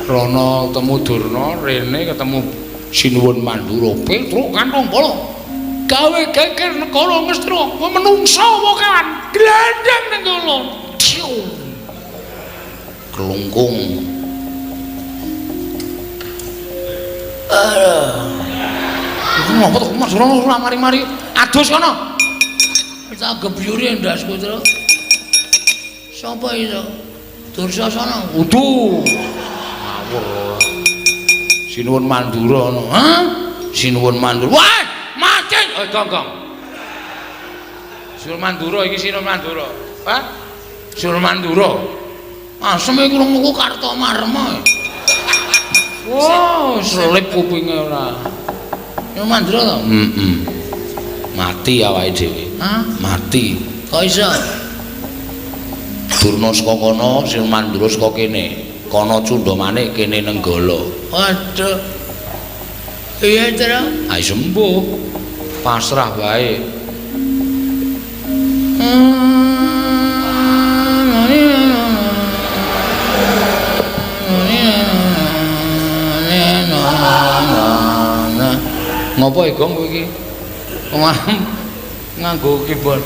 Rono ketemu Durna, rene ketemu Sinuwun Mandura. Petruk kantong bolong. Gawe geger negara Ngastina, menungsa apa kewan? Glandang ning kono. Kelungkung. Iku ngopo to Mas Rono ora mari-mari. Adus kono. Tak gebyuri ndasku, Tru. Sapa itu? Dursasana. Udu. Ngawur. Sinuwun Mandura ngono. Hah? Sinuwun Mandura. Wah, mati. Eh, gong, gong. Sinuwun Mandura iki Sinuwun Mandura. Hah? Sinuwun Mandura. Asem iki krunguku Kartomarma. Wah, selip kupinge ora. Sinuwun Mandura to? Heeh. Mati awake dhewe. Hah? Mati. Kok iso? Durna saka kono, Sinuwun Mandura saka kene. Kono Cundamane, kene Nenggala. Waduh. Iya, Tru. Ayo sembuh. Pasrah wae. Ngopo e, Gong, kowe iki? Nganggo keyboard.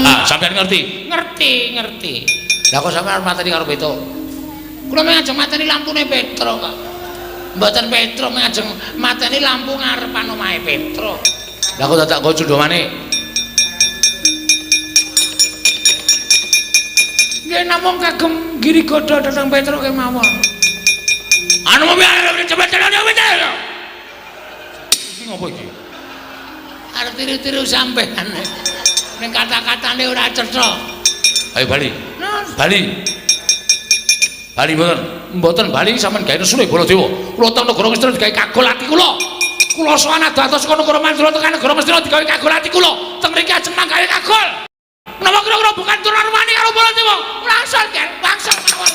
Ah, sampeyan ngerti? Ngerti, ngerti. Lah kok sampeyan arep mateni karo Petruk? Kula mung ajeng mateni lampune Petruk kok. Mboten Petruk, mung ajeng mateni lampu ngarepan omahe Petruk. Lah kok dadak nggo cundhamane? Nggih namung kagem giri godha dhateng Petruk kemawon. Anu cepet. Iki ngopo iki? Arep tiru-tiru sampean. Ning kata-katane ora cetha. Ayo bali. Bali. Bali mboten. Mboten bali sampean gawe nesune Baladewa. Kula teng negara Ngastina digawe kagol ati kula. Kula sowan adoh-adoh saka negara Mandura tekan negara Ngastina digawe kagol ati kula. Teng mriki ajeng manggawe kagol. Menapa kira-kira bukan Durna wani karo Baladewa? Langsung kan, langsung mawon.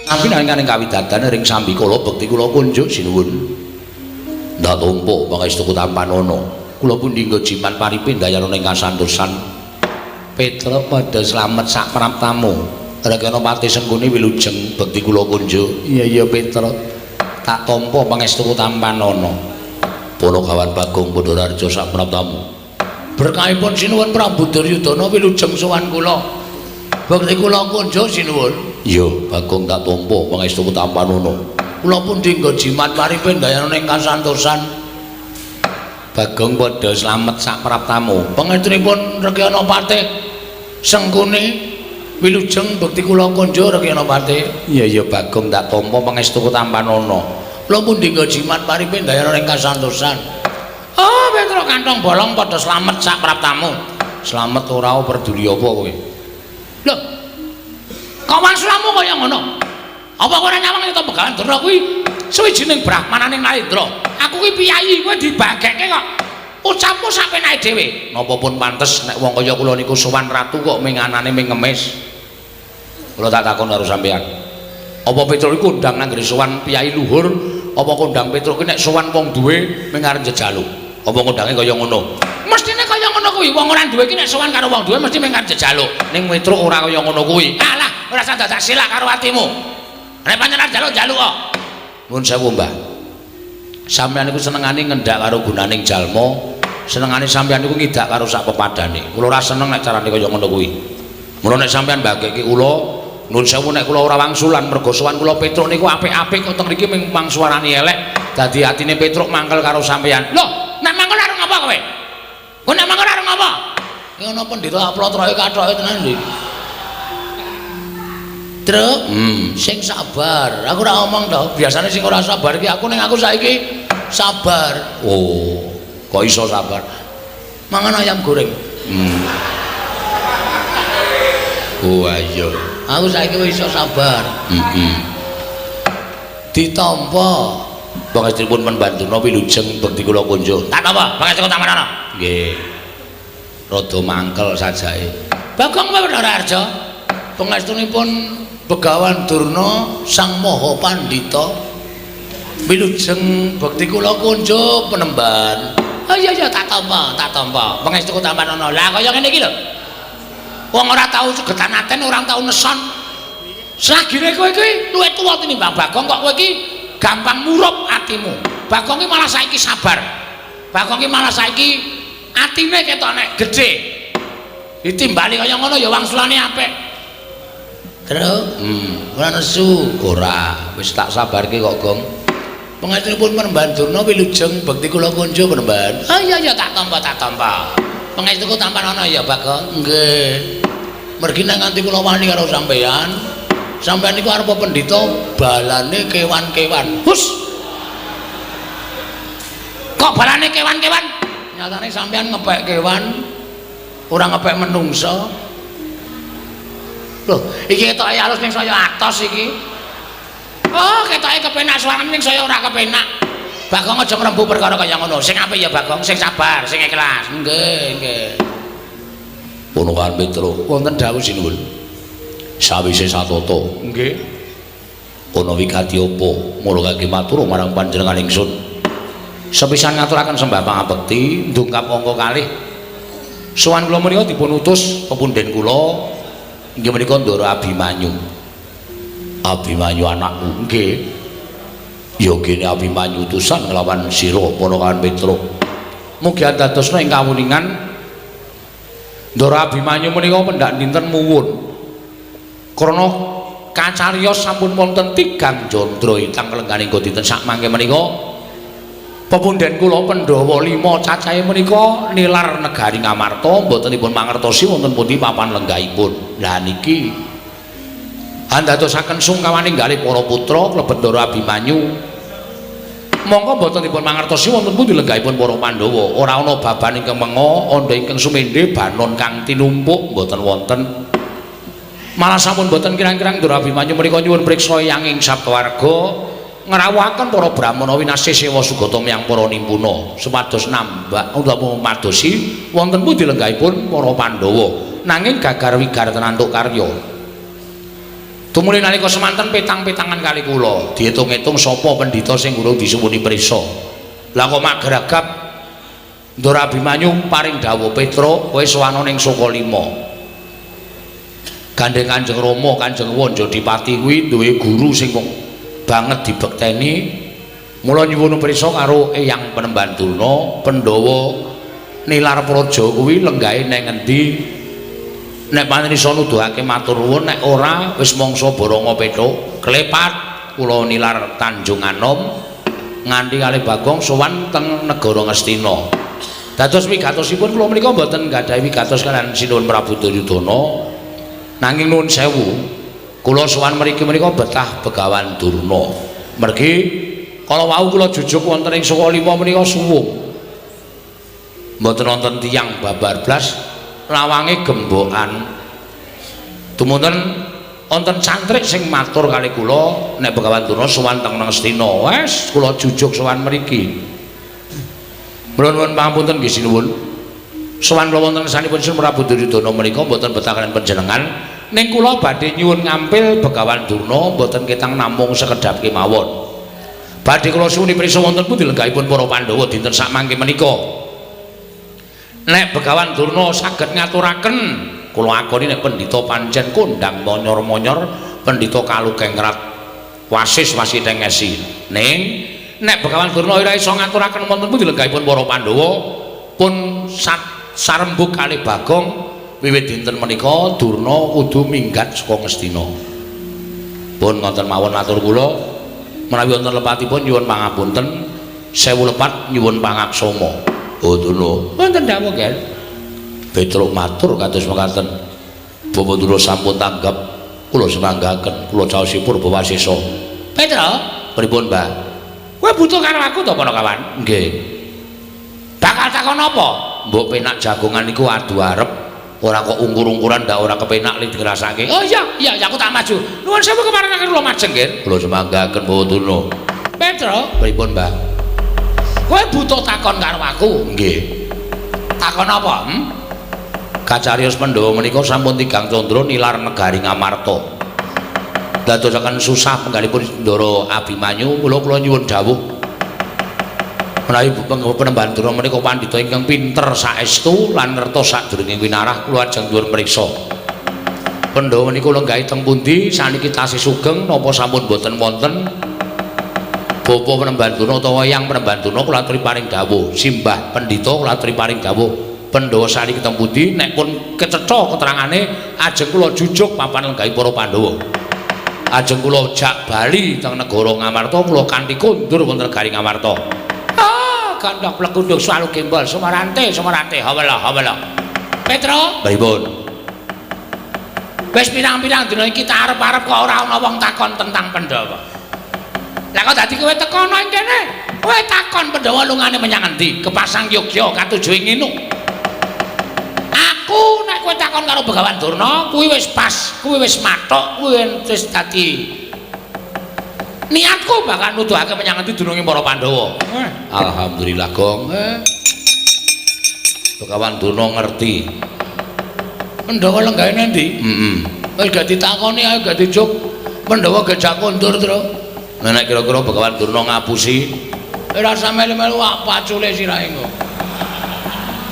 Sampi nalikaning kawidadan ring sambikala bekti kula kunjuk sinuwun. Ndak tampa pangestu tampanana. Kula pundi nggo jiman paripe ndayana ing kasantosan. Petruk padha slamet sak praptamu. Rekana pati Sengkuni wilujeng bekti kula kunjuk. Iya iya Petruk. Tak tampa pangestu tampanana. Punakawan Bagong Pandharaharja sak praptamu. Berkahipun sinuwun Prabu Duryudana wilujeng sowan kula. Bekti kula kunjuk sinuwun. Iya, Bagong tak tampa pangestu tampanana. Kula pundi nggo jimat paripe ndayana ing kasantosan. Bagong padha slamet sak praptamu. Pangestunipun Rekyana Patih Sengkuni wilujeng bekti kula kunjuk Rekyana Patih. Iya iya Bagong tak tampa pangestu tampanana. Kula pundi nggo jimat paripe ndayana ing kasantosan. Oh, Petruk kantong bolong padha slamet sak praptamu. Slamet ora peduli apa kowe? Lho. Kok maksudmu kaya ngono? Apa kowe ora nyawang yen Begawan Durna kuwi suwijining brahmananing Narendra? Aku kuwi piyayi, kowe dibagekke kok. Ucapmu sak penake dhewe. Napa pun pantes nek wong kaya kula niku sowan ratu kok minganane ming ngemis. Kula tak takon karo sampeyan. Apa Petruk iku kondang nang nggone sowan piyayi luhur, apa kondang Petruk ki nek sowan wong duwe ming arep njejaluk? Apa kondange kaya ngono? Mestine kaya ngono kuwi, wong ora duwe ki nek sowan karo wong duwe mesti ming arep njejaluk. Ning Petruk ora kaya ngono kuwi. Alah, ora usah dadak silak karo atimu. Nek pancen arep njaluk-njaluk kok. Nuwun sewu, Mbah. Sampeyan niku senengane ngendak karo gunaning jalma, senengane sampeyan niku ngidak karo sak pepadane. Kula ora seneng nek carane kaya ngono kuwi. Mula nek sampeyan mbagekke kula, nuwun sewu nek kula ora wangsulan mergo sowan kula Petruk niku apik-apik kok teng mriki ming mangsuarani elek, dadi atine Petruk mangkel karo sampeyan. Lho, nek mangkel arep ngapa kowe? Kowe nek mangkel arep ngapa? Ki ana pendeta aplotroke kathoke tenan iki. Truk, sing sabar. Aku ora omong to. Biasane sing ora sabar iki aku, ning aku saiki sabar. Oh, kok iso sabar? Mangan ayam goreng. Oh iya. Aku saiki wis iso sabar. Ditampa. Pangestunipun Bandurna wilujeng bekti kula kunjuk. Tak apa, pangestu tampanana. Nggih. Rada mangkel sajake. Bagong kowe Bathara Harja? Pangestunipun Begawan Durna Sang Maha Pandhita. Wilujeng bekti kula kunjuk penemban. Oh iya iya tak tampa, tak tampa. Pangestuku tampanana. Lah kaya ngene iki lho. Wong ora tau segetan aten, ora tau neson. Selagine kowe iki luwih tuwa tinimbang Bagong kok kowe iki gampang murup atimu. Bagong iki malah saiki sabar. Bagong iki malah saiki atine ketok nek gedhe. Ditimbali kaya ngono ya wangsulane apik. Terus, ora nesu, ora, wis tak sabarke kok, Gong. Pangestunipun Penemban Durna wilujeng bekti kula kunjuk penemban. Oh iya iya tak tampa, tak tampa. Pangestuku tampanana ya, Bagong. Nggih. Mergi nek nganti kula wani karo sampeyan, sampeyan niku arep pendhita balane kewan-kewan. Hus. Kok balane kewan-kewan? Nyatane sampeyan ngepek kewan, ora ngepek menungsa. Loh, iki ketoke alus ning saya atos iki. Oh, ketoke kepenak suarane ning saya ora kepenak. Bagong aja ngrembug perkara kaya ngono. Sing apik ya Bagong, sing sabar, sing ikhlas. Nggih, nggih. Punukan Petro, wonten dawuh sinuwun. Sawise satata, nggih. Ana wigati apa? Mula kangge matur marang panjenengan ingsun. Sepisan ngaturaken sembah pangabekti, ndungkap angka kalih. Sowan kula menika dipun utus pepundhen kula inggih menika Ndara Abimanyu. Abimanyu anakku, nggih. Ya kene Abimanyu utusan nglawan sira Ponokawan Petro. Mugi andadosna ing kawuningan Ndara Abimanyu menika pendak dinten muwun. Krana kacariyos sampun wonten tigang jandra itang lengganing dinten sakmangke menika pepundhen kula Pandhawa 5 cacahe menika nilar negari Ngamarta mboten dipun mangertosi wonten pundi papan lenggahipun. Lah niki andadosaken sungkawaning galih para putra klebet Ndara Abimanyu. Mongko mboten dipun mangertosi wonten pundi lenggahipun para Pandhawa. Ora ana baban ingkang menga, andha ingkang sumendhe, banon kang tinumpuk mboten wonten. Malah sampun mboten kirang-kirang Ndara Abimanyu menika nyuwun priksa eyang ing sabawarga ngrawuhaken para brahmana winasih sewa sugata miyang para nimpuna supados nambah utawa madosi wonten pundi lenggahipun para Pandhawa. Nanging gagar wigar tenantuk karya. Tumuli nalika semanten petang-petangan kali kula diitung-itung sapa pendhita sing urung disuwuni prisa. Lah kok magragap Ndara Abimanyu paring dawuh, Petro kowe sowana ning Sukalima. Gandeng Kanjeng Rama, Kanjeng Wanjadipati kuwi duwe guru sing banget dibekteni. Mula nyuwun prisa karo Eyang Penemban Durna, Pandhawa nilar praja kuwi lenggahe nang ngendi? Nek pancen iso nuduhake matur nuwun, nek ora wis mangsa boronga petuk klepat kula nilar Tanjung Anom nganti kalih Bagong sowan teng negara Ngastina. Dados wigatosipun kula menika mboten nggadahi wigatos kaliyan Sinuwun Prabu Duryudana, nanging nuwun sewu kula sowan mriki menika betah Begawan Durna. Mergi kala wau kula jujuk wonten ing Sukalima menika suwung, mboten wonten tiyang babar blas, lawange gembokan. Tumunten wonten cantrik sing matur kali kula nek Begawan Durna sowan teng Ngastina. Wes kula jujuk sowan mriki. Mula nuwun pangapunten nggih sinuwun. Sowan kula wonten ngersanipun Sinuwun Prabu Duryudana menika mboten betah kaliyan panjenengan, ning kula badhe nyuwun ngampil Begawan Durna mboten ketang namung sekedhap kemawon. Badhe kula suwuni prisa wonten pundi lenggahipun para Pandhawa dinten sakmangke menika. Nek Begawan Durna saged ngaturaken, kula akoni nek pendhita pancen kondang monyor-monyor, pendhita kalukengrat wasis wasiteng esi. Ning nek Begawan Durna ora iso ngaturaken wonten pundi lenggahipun para Pandhawa, pun sarembug kalih Bagong wiwit dinten menika Durna kudu minggat saka Ngastina. Pun ngoten mawon atur kula, menawi wonten lepatipun nyuwun pangapunten, sewu lepat nyuwun pangaksama. Oh Durna, wonten dawuh nggih. Petruk matur kados mekaten. Bapak Durna sampun tanggap, kula semanggaken, kula caosi purba wasesa. Petro, pripun, Mbah? Kowe butuh karo aku to, Panakawan? Nggih. Bakal takon apa? Mbok penak jagongan niku adu arep, ora kok ungkur-ungkuran ndak ora kepenak li dirasake. Oh iya, iya, aku tak maju. Nuwun sewu kemarin kula majeng nggih. Kula semanggaken Bapak Durna. Petro, pripun, Mbah? Kowe butuh takon karo aku? Nggih. Takon apa? Kacariyos Pandhawa menika sampun tigang candra nilar negari Ngamarta. Dadosaken susah penggalipun Ndara Abimanyu, mula kula nyuwun dawuh menawi Panembahan Durna menika pandhita ingkang pinter saestu lan ngertos sadurunge winarah, kula ajeng nyuwun mriksa. Pandhawa menika lenggahi teng pundi saniki tasih sugeng napa sampun boten wonten? Bapa Panembahan Durna utawa Eyang Panembahan Durna kula aturi paring dawuh, Simbah Pendhita kula aturi paring dawuh. Pandhawa saniki teng pundi? Nek pun kecetha keterangane ajeng kula jujuk papan lenggahi para Pandhawa. Ajeng kula jak bali teng negara Ngamarta, kula kanthi kondur wonten negari Ngamarta. Ah, gandhok plegunduk swalu gembol sumarante sumarante hawala hawala. Petro, pripun? Wis pirang-pirang dina iki tak arep-arep kok ora ana wong takon tentang Pandhawa. Lah kok dadi kowe teko ana ing kene? Kowe takon Pandhawa lungane menyang endi? Kepasang Yogya katuju ing nginu. Aku nek kowe takon karo Begawan Durna, kuwi wis pas, kuwi wis mathuk, kuwi wis dadi niatku bakal nuduhake menyang endi dununge para Pandhawa. Alhamdulillah, Gong. Begawan Durna ngerti. Pandhawa lenggahe endi? Heeh. Wis gak ditakoni ae gak dijuk. Pandhawa gejak kondur, Tru. Nek kira-kira Begawan Durna ngapusi, ora usah melu-melu pacule sirahe engko.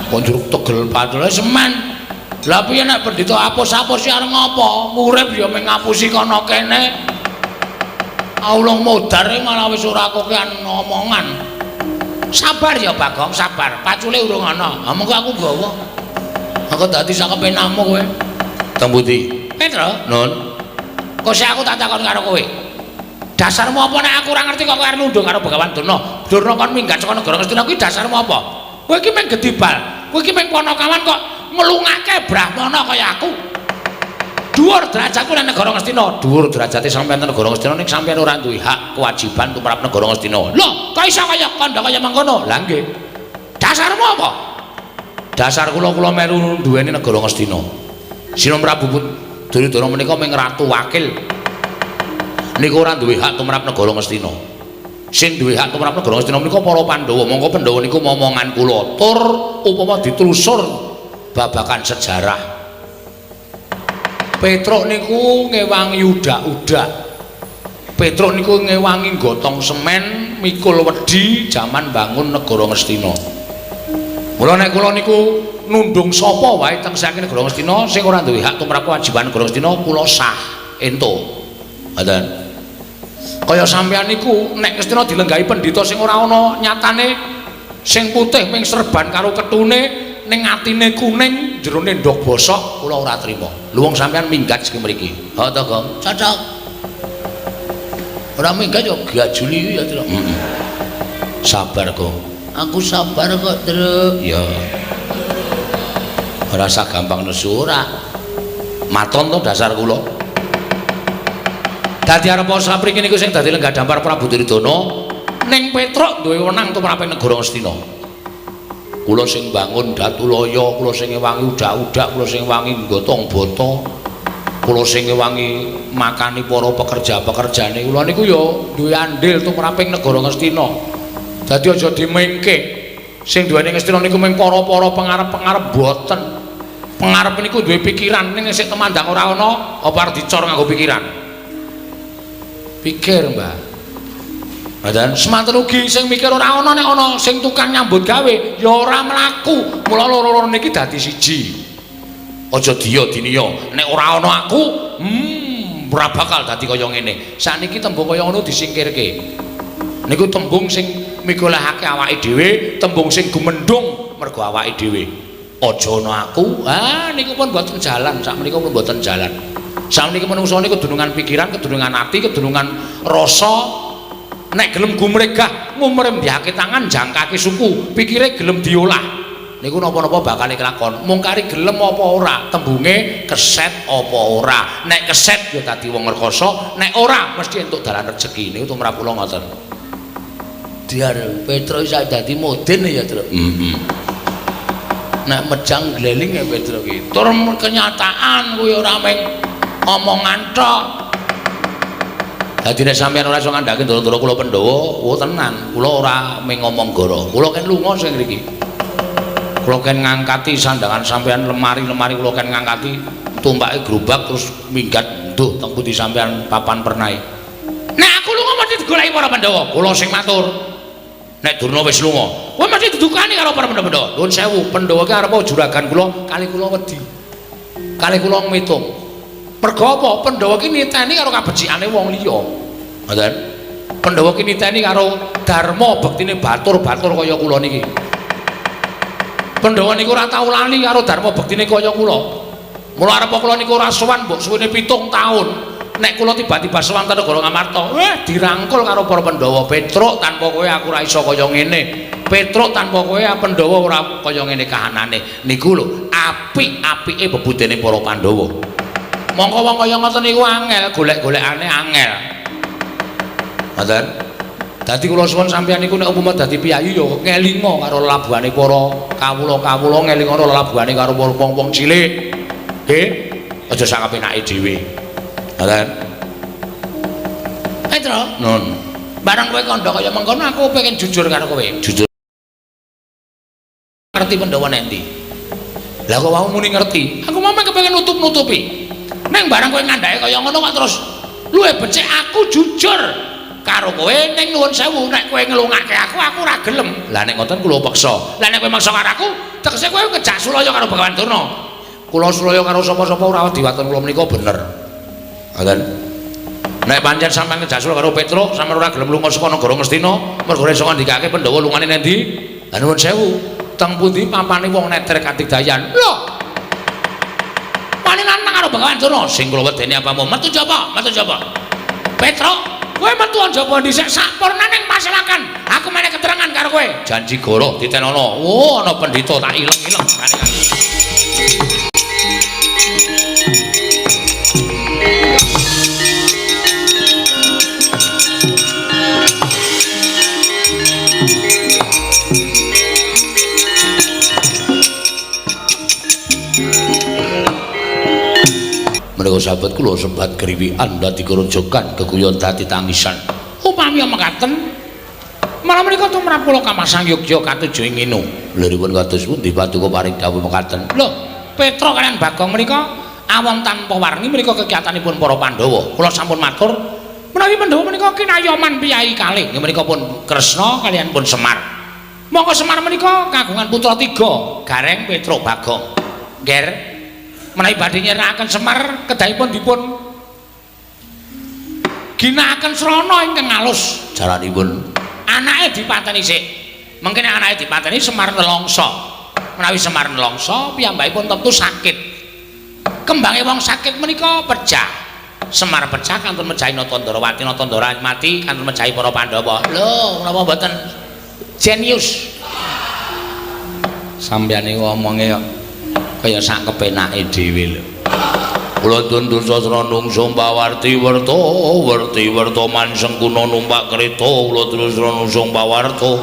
Kok njuruk tegel pacule semen. Lah piye nek pendhita apus-apus si arep ngopo? Urip ya mung ngapusi kono kene. Aulung modar malah wis ora kokean omongan. Sabar ya Bagong, sabar. Pacule urung ana. Ha mengko aku gawa. Aku dadi sakepenamu kowe. Teng pundi? Petro, Nun. Kok sik aku tak takon karo kowe. Dasarmu apa nek aku ora ngerti kok kowe arep nundung karo Begawan Durna? Durna kon minggat saka negara Ngastina kuwi dasarmu apa? Kowe iki mung gedibal. Kowe iki mung panakawan kok nglungake brahmana kaya aku. Dhuwur derajatku nang negara Ngastina, dhuwur derajate sampeyan nang negara Ngastina ning sampeyan ora duwe hak kewajiban tumrap negara Ngastina. Lho, kok iso kaya kandha kaya mangkono? Lah nggih. Dasarmu apa? Dasar kula kula melu duweni negara Ngastina. Sina Prabu Duryudana menika mung ratu wakil. Niku ora duwe hak tumrap negara Ngastina. Sing duwe hak tumrap negara Ngastina menika para Pandhawa. Mongko Pandhawa niku momongan kula. Tur upama ditelusur babakan sejarah. Petruk niku ngewangi udak-udak. Petruk niku ngewangi gotong semen, mikul wedi jaman bangun negara Ngastina. Mula nek kula niku nundung sapa wae teng saking negara Ngastina sing ora duwe hak tumrap kewajiban negara Ngastina kula sah entuk. Ngoten. Kaya sampeyan niku nek Ngastina dilenggahi pendhita sing ora ana nyatane sing putih ming serban karo ketune ning atine kuning jerone ndog bosok kula ora trima. Lho wong sampeyan minggat saking mriki. Ha to, Gong? Cocok. Ora minggat yo gajuli ya, Tru. Heeh. Sabar, Gong. Aku sabar kok, Tru. Ya. Ora usah gampang nesu ora. Maton to dasar kula. Dadi arep sapriki niku sing dadi lenggah dampar Prabu Duryudana ning Petruk duwe wenang tumrap negara Ngastina. Kula sing bangun Datulaya, kula sing ngewangi udak-udak, kula sing ngewangi gotong bata, kula sing ngewangi makani para pekerja-pekerjane. Kula niku ya duwe andil tumraping negara Ngastina. Dadi aja dimengke. Sing duweni Ngastina niku mung para-para pengarep-pengarep boten. Pengarep niku duwe pikiran ning sik temandang ora ana, apa arep dicor nganggo pikiran? Pikir, Mbah. Ngoten, semanten ugi sing mikir ora ana nek ana sing tukang nyambut gawe ya ora mlaku. Mula loro-loro niki dadi siji. Aja diya diniya, nek ora ana aku, ora bakal dadi kaya ngene. Sakniki tembung kaya ngono disingkirke. Niku tembung sing migolahake awake dhewe, tembung sing gumendhung mergo awake dhewe. Aja ana aku. Ah niku pun mboten jalan, sakmenika pun mboten jalan. Sakmenika manungsa niku kedunungan pikiran, kedunungan ati, kedunungan rasa. Nek gelem gumregah, ngumrembyake tangan, jangkake suku, pikire gelem diolah. Niku napa-napa bakal kelakon. Mung kari gelem apa ora, tembunge keset apa ora. Nek keset ya dadi wong rekoso, nek ora mesti entuk dalan rejeki. Niku tumrap kula ngoten. Diar Petro iso dadi modin ya, Tru. Heeh. Nek mejang gleling ya Petro ki. Tur kenyataan kuwi ora mung omongan tok. Dadi nek sampeyan ora iso ngandhake ndara-ndara kula Pandhawa, oh tenan, kula ora mung ngomong goro. Kula kan lunga sing ngriki. Kula ken ngangkati sandangan sampean lemari-lemari kula ken ngangkati tumpake gerobak terus minggat nduh teng pundi sampean papan pernahe. Nek aku lunga mesti digoleki para Pandhawa. Kula sing matur. Nek Durna wis lunga, kowe mesti didukani karo para Pandhawa. Nuwun sewu, Pandhawa ki arep juragan kula, kali kula wedi. Kali kula ngitung. Mergo apa? Pandhawa ki niteni karo kabecikane wong liya. Ngoten. Pandhawa ki niteni karo dharma bektine batur-batur kaya kula niki. Pandhawa niku ora tau lali karo dharma bektine kaya kula. Mula arep kula niku ora sowan mbok suwene 7 taun. Nek kula tiba-tiba sowan ten negara Ngamarta, dirangkul karo para Pandhawa. Petruk tanpa kowe aku ora iso kaya ngene. Petruk tanpa kowe Pandhawa ora kaya ngene kahanane. Niku lho apik-apike bebudene para Pandhawa. Mongko wong kaya ngoten niku angel, golek-golekane angel. Ngoten. Dadi kula suwun sampeyan niku nek umpama dadi piyayi ya ngelinga karo lelabuhane para kawula-kawula, ngelinga karo lelabuhane karo wong-wong cilik. Nggih, aja sak kepenake dhewe. Ngoten. Petro, nun. Bareng kowe kandha kaya mengkono aku pengen jujur karo kowe. Jujur. Ngerti Pandhawa nek ndi? Lah kok wau muni ngerti? Aku mau kepengin nutup-nutupi. Ning bareng kowe ngandhake kaya ngono kok terus luwih becik aku jujur karo kowe ning nuwun sewu nek kowe ngelungake aku aku ora gelem. Lah nek ngoten kula peksa. Lah nek kowe maksa karo aku, tegese kowe ngejak sulaya karo Bagawan Durna. Kula sulaya karo sapa-sapa ora wedi waton kula menika bener. Ngoten. Nek pancen sampeyan ngejak sulaya karo Petruk, sampeyan ora gelem lunga saka negara Ngastina, mergo iso ngandikake Pandhawa lungane nang ndi? Lah nuwun sewu, teng pundi pampane wong neter kadigdayan? Lho. Wani nantang karo Bagawan Durna. Sing kula wedeni apamu? Metu jaba, metu jaba. Petruk, kowe metu njaba dhisik sampurna ning pasewakan. Aku meneh keterangan karo kowe. Janji goroh ditenono. Oh, ana pendhita tak ileng-ileng. Menika sahabat kula sebat griwikan dadi kerojokan keguyon dadi tangisan. Upami mekaten malah menika tumrap kula kamasang yogya katuju ing nginu. Lha kados pundi paduka paring dawuh mekaten? Lho, Petruk kaliyan Bagong menika awon tanpa warni menika kegiatanipun para Pandhawa. Kula sampun matur menawi Pandhawa menika kinayoman piyayi kalih. Nggih menika pun Kresna kaliyan pun Semar. Monggo Semar menika kagungan putra 3, Gareng, Petruk, Bagong. Ngger menawi badhe nyerakaken Semar kedahipun dipun ginakaken srana ingkang alus. Jaranipun anake dipateni sik. Mengkene anake dipateni Semar nelongso. Menawi Semar nelongso piyambakipun tentu sakit. Kembange wong sakit menika pecah. Semar pecah kantun mejahi Natandarawati, Natandara mati kantun mejahi para Pandhawa. Lho, menapa mboten jenius? Sampeyan niku omonge kok kaya sak kepenake dhewe lho. Kula tunduk sastra nungsung pawarti werta werti werta mansengkuna numpak kereta kula terus nungsung pawarta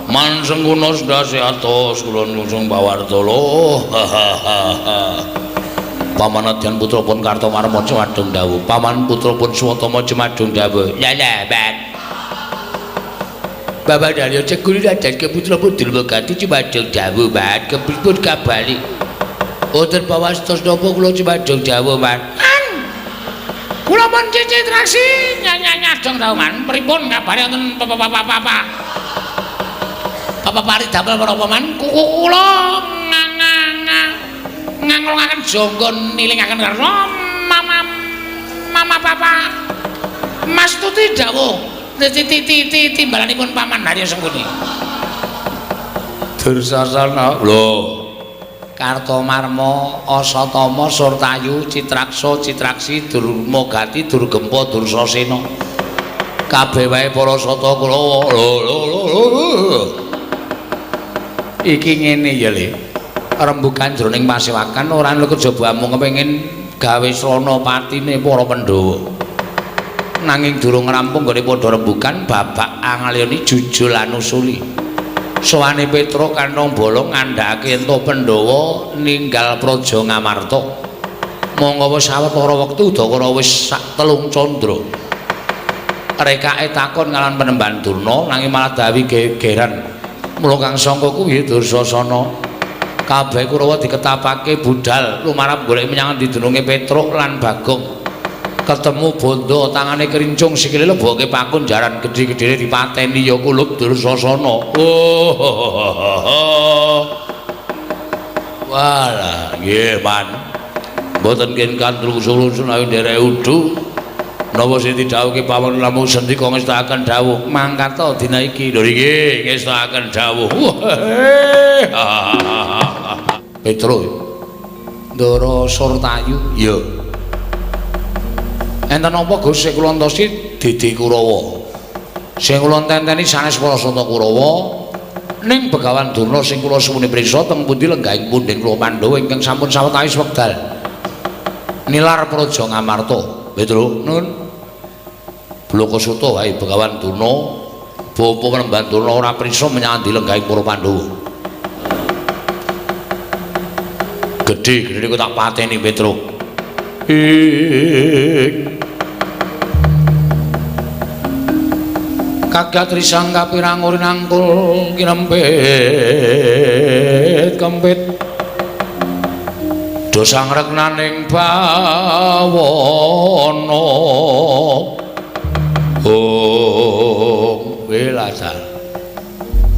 mansengkuna sendase atos kula nungsung pawarta lho. Paman Adyan putra pun Kartomarma cumadung dawuh. Paman putra pun Swatama cumadung dawuh. Lah lah, Ban. Bapak Daryo Cekul dan ke putra pun Durmagati cumadung dawuh, Ban. Kepripun kabali? Wonten pawastos napa kula cumadung dawuh, Man? Kula pun Citraksi nyanyanyadong dawuh, Man. Pripun kabare wonten papa-papa? Papa pari damel menapa, Man? Kuku kula ngangolongaken jangga nilingaken karo mama mama papa. Mas Tuti dawuh timbalanipun Paman Haryo Sengkuni. Dursasana lho. Kartomarma, Asatama, Surtayu, Citraksa, Citraksi, Durmagati, Durgempa, Dursasena. Kabeh wae para sata kula. Lho lho lho. Iki ngene ya, Le. Rembugan jroning pasewakan ora ana kejaba amung kepengin gawe srana patine para Pandhawa. Nanging durung rampung nggone padha rembugan babak angalyani jujul anusuli. Sowane Petruk kantong bala ngandhakake ento Pandhawa ninggal praja Ngamarta. Monggo wis sawetara wektu udakara wis sak telung candra. Rekake takon kalawan Penemban Durna nanging malah dawi gegeran. Mula kang sangka kuwi Dursasana kabeh Kurawa diketapake budhal lumarap golek menyang endi dununge Petruk lan Bagong. Ketemu bondo tangane krincung sikile leboke pakun jaran gedhe-gedhene dipateni ya kulup Dursasana. Oh. Walah, nggih, Man. Mboten ken kandrung sulusun ayo nderek udu. Napa sing didhawuhke pawon namung sendika ngestakaken dawuh mangkata dina iki. Lho nggih, ngestakaken dawuh. Petruk. Ndara Surtayu. Iya. Enten napa Gus sing kula entosi Dede Kurawa. Sing kula tenteni sanes para Santa Kurawa ning Begawan Durna sing kula suwuni prisa teng pundi lenggahing punden kula Pandhawa ingkang sampun sawetawis wekdal nilar Praja Ngamarta. Petruk, nun. Blakasuta wae Begawan Durna, bapa Panembahan Durna ora prisa menyang endi lenggahing para Pandhawa. Gedhe-gedhe kok tak pateni Petruk. Ing kagat risang kapirang uri nangkul kinempit kempit do sangreknaning bawana. Oh, welajal.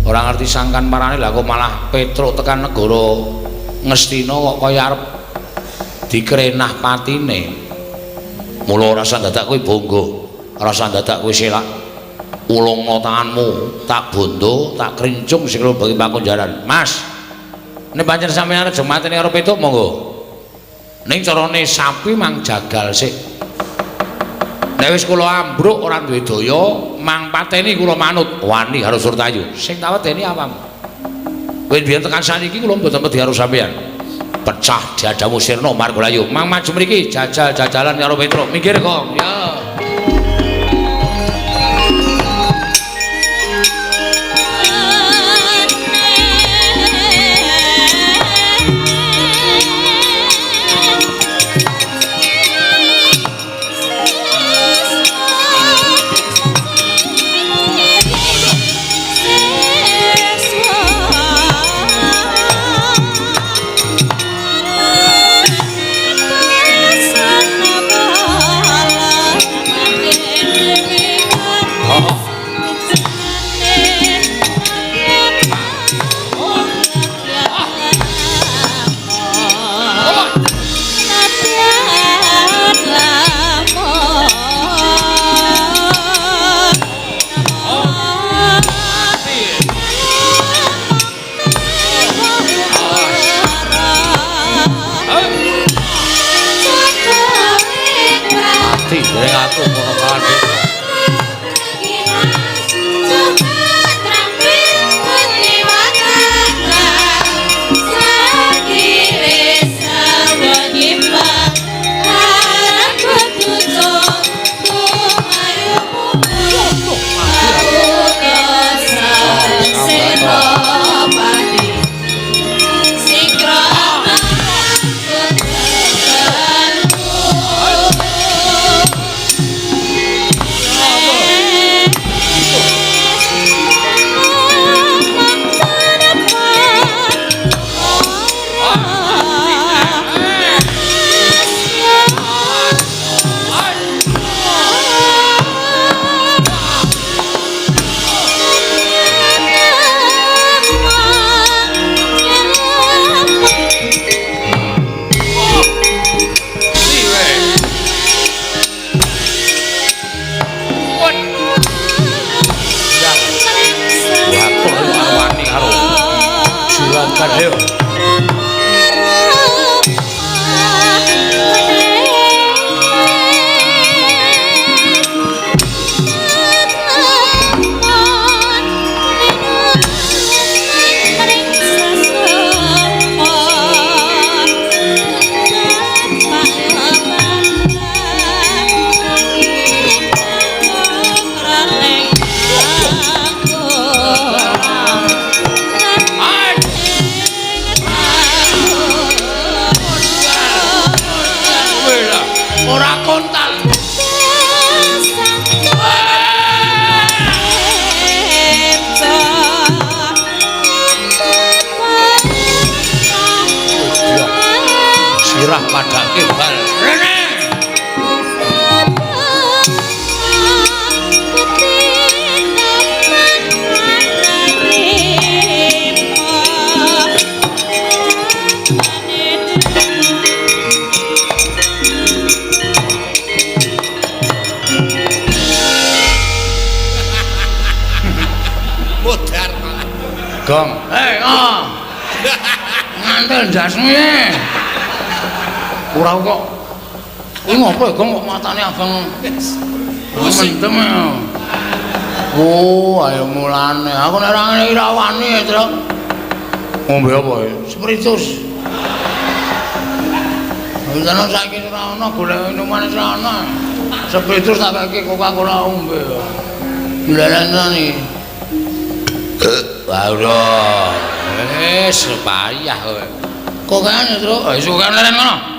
Ora ngerti sangkan parane lah kok malah Petruk tekan negara Ngastina kok kaya arep dikrenah patine. Mula ora usah dadak kowe bangga, ora usah dadak kowe selak. Ulungna tanganmu, tak bondo, tak krincung sing bagi pakunjaran. Mas, nek pancen sampeyan aja mateni karo Petruk monggo. Ning carane sapi mang jagal sik. Nek wis kula ambruk ora duwe daya, mang pateni kula manut wani karo Surtayu. Sing tak wedeni awakmu. Kowe biyen tekan saniki kula mboten wedi karo sampeyan. Pecah dadamu sirna Margalayu. Mang maju mriki jajal-jajalan karo Petruk. Minggir, Kong. Ya. Sirah padake bal. Rene. Modar malah. Gong. Hei, oh. Ngantel ndasmu iki. Ora kok. Kuwi ngopo ya, Gong kok matane abang. Mendem. Oh, ayo mulane. Aku nek ora ngene iki ra wani, Truk. Ngombe apa ya? Spiritus. Wis ana saiki ora ana golek minuman ora ana. Spiritus tak keke Coca-Cola ombe. Lha iki. Wah, udah. Wis payah kowe. Kok kene, Truk? Wis kok leren ngono.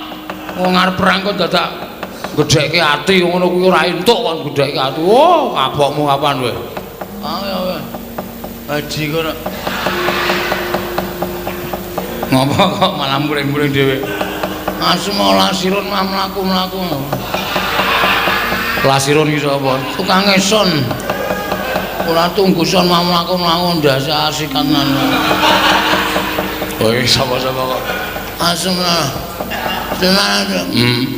Wong arep perang kok dadak gedhekke ati ngono kuwi ora entuk kon gedhekke ati. Oh, kapokmu kapan kowe? Ayo kowe. Haji kono. Ngopo kok malah muring-muring dhewe? Asu mau lasirun mah mlaku-mlaku. Lasirun iki sapa? Tukang son. Ora tunggu son mah mlaku-mlaku ndase asikan. Oh, iki sapa-sapa kok? Asu lah. Tenan.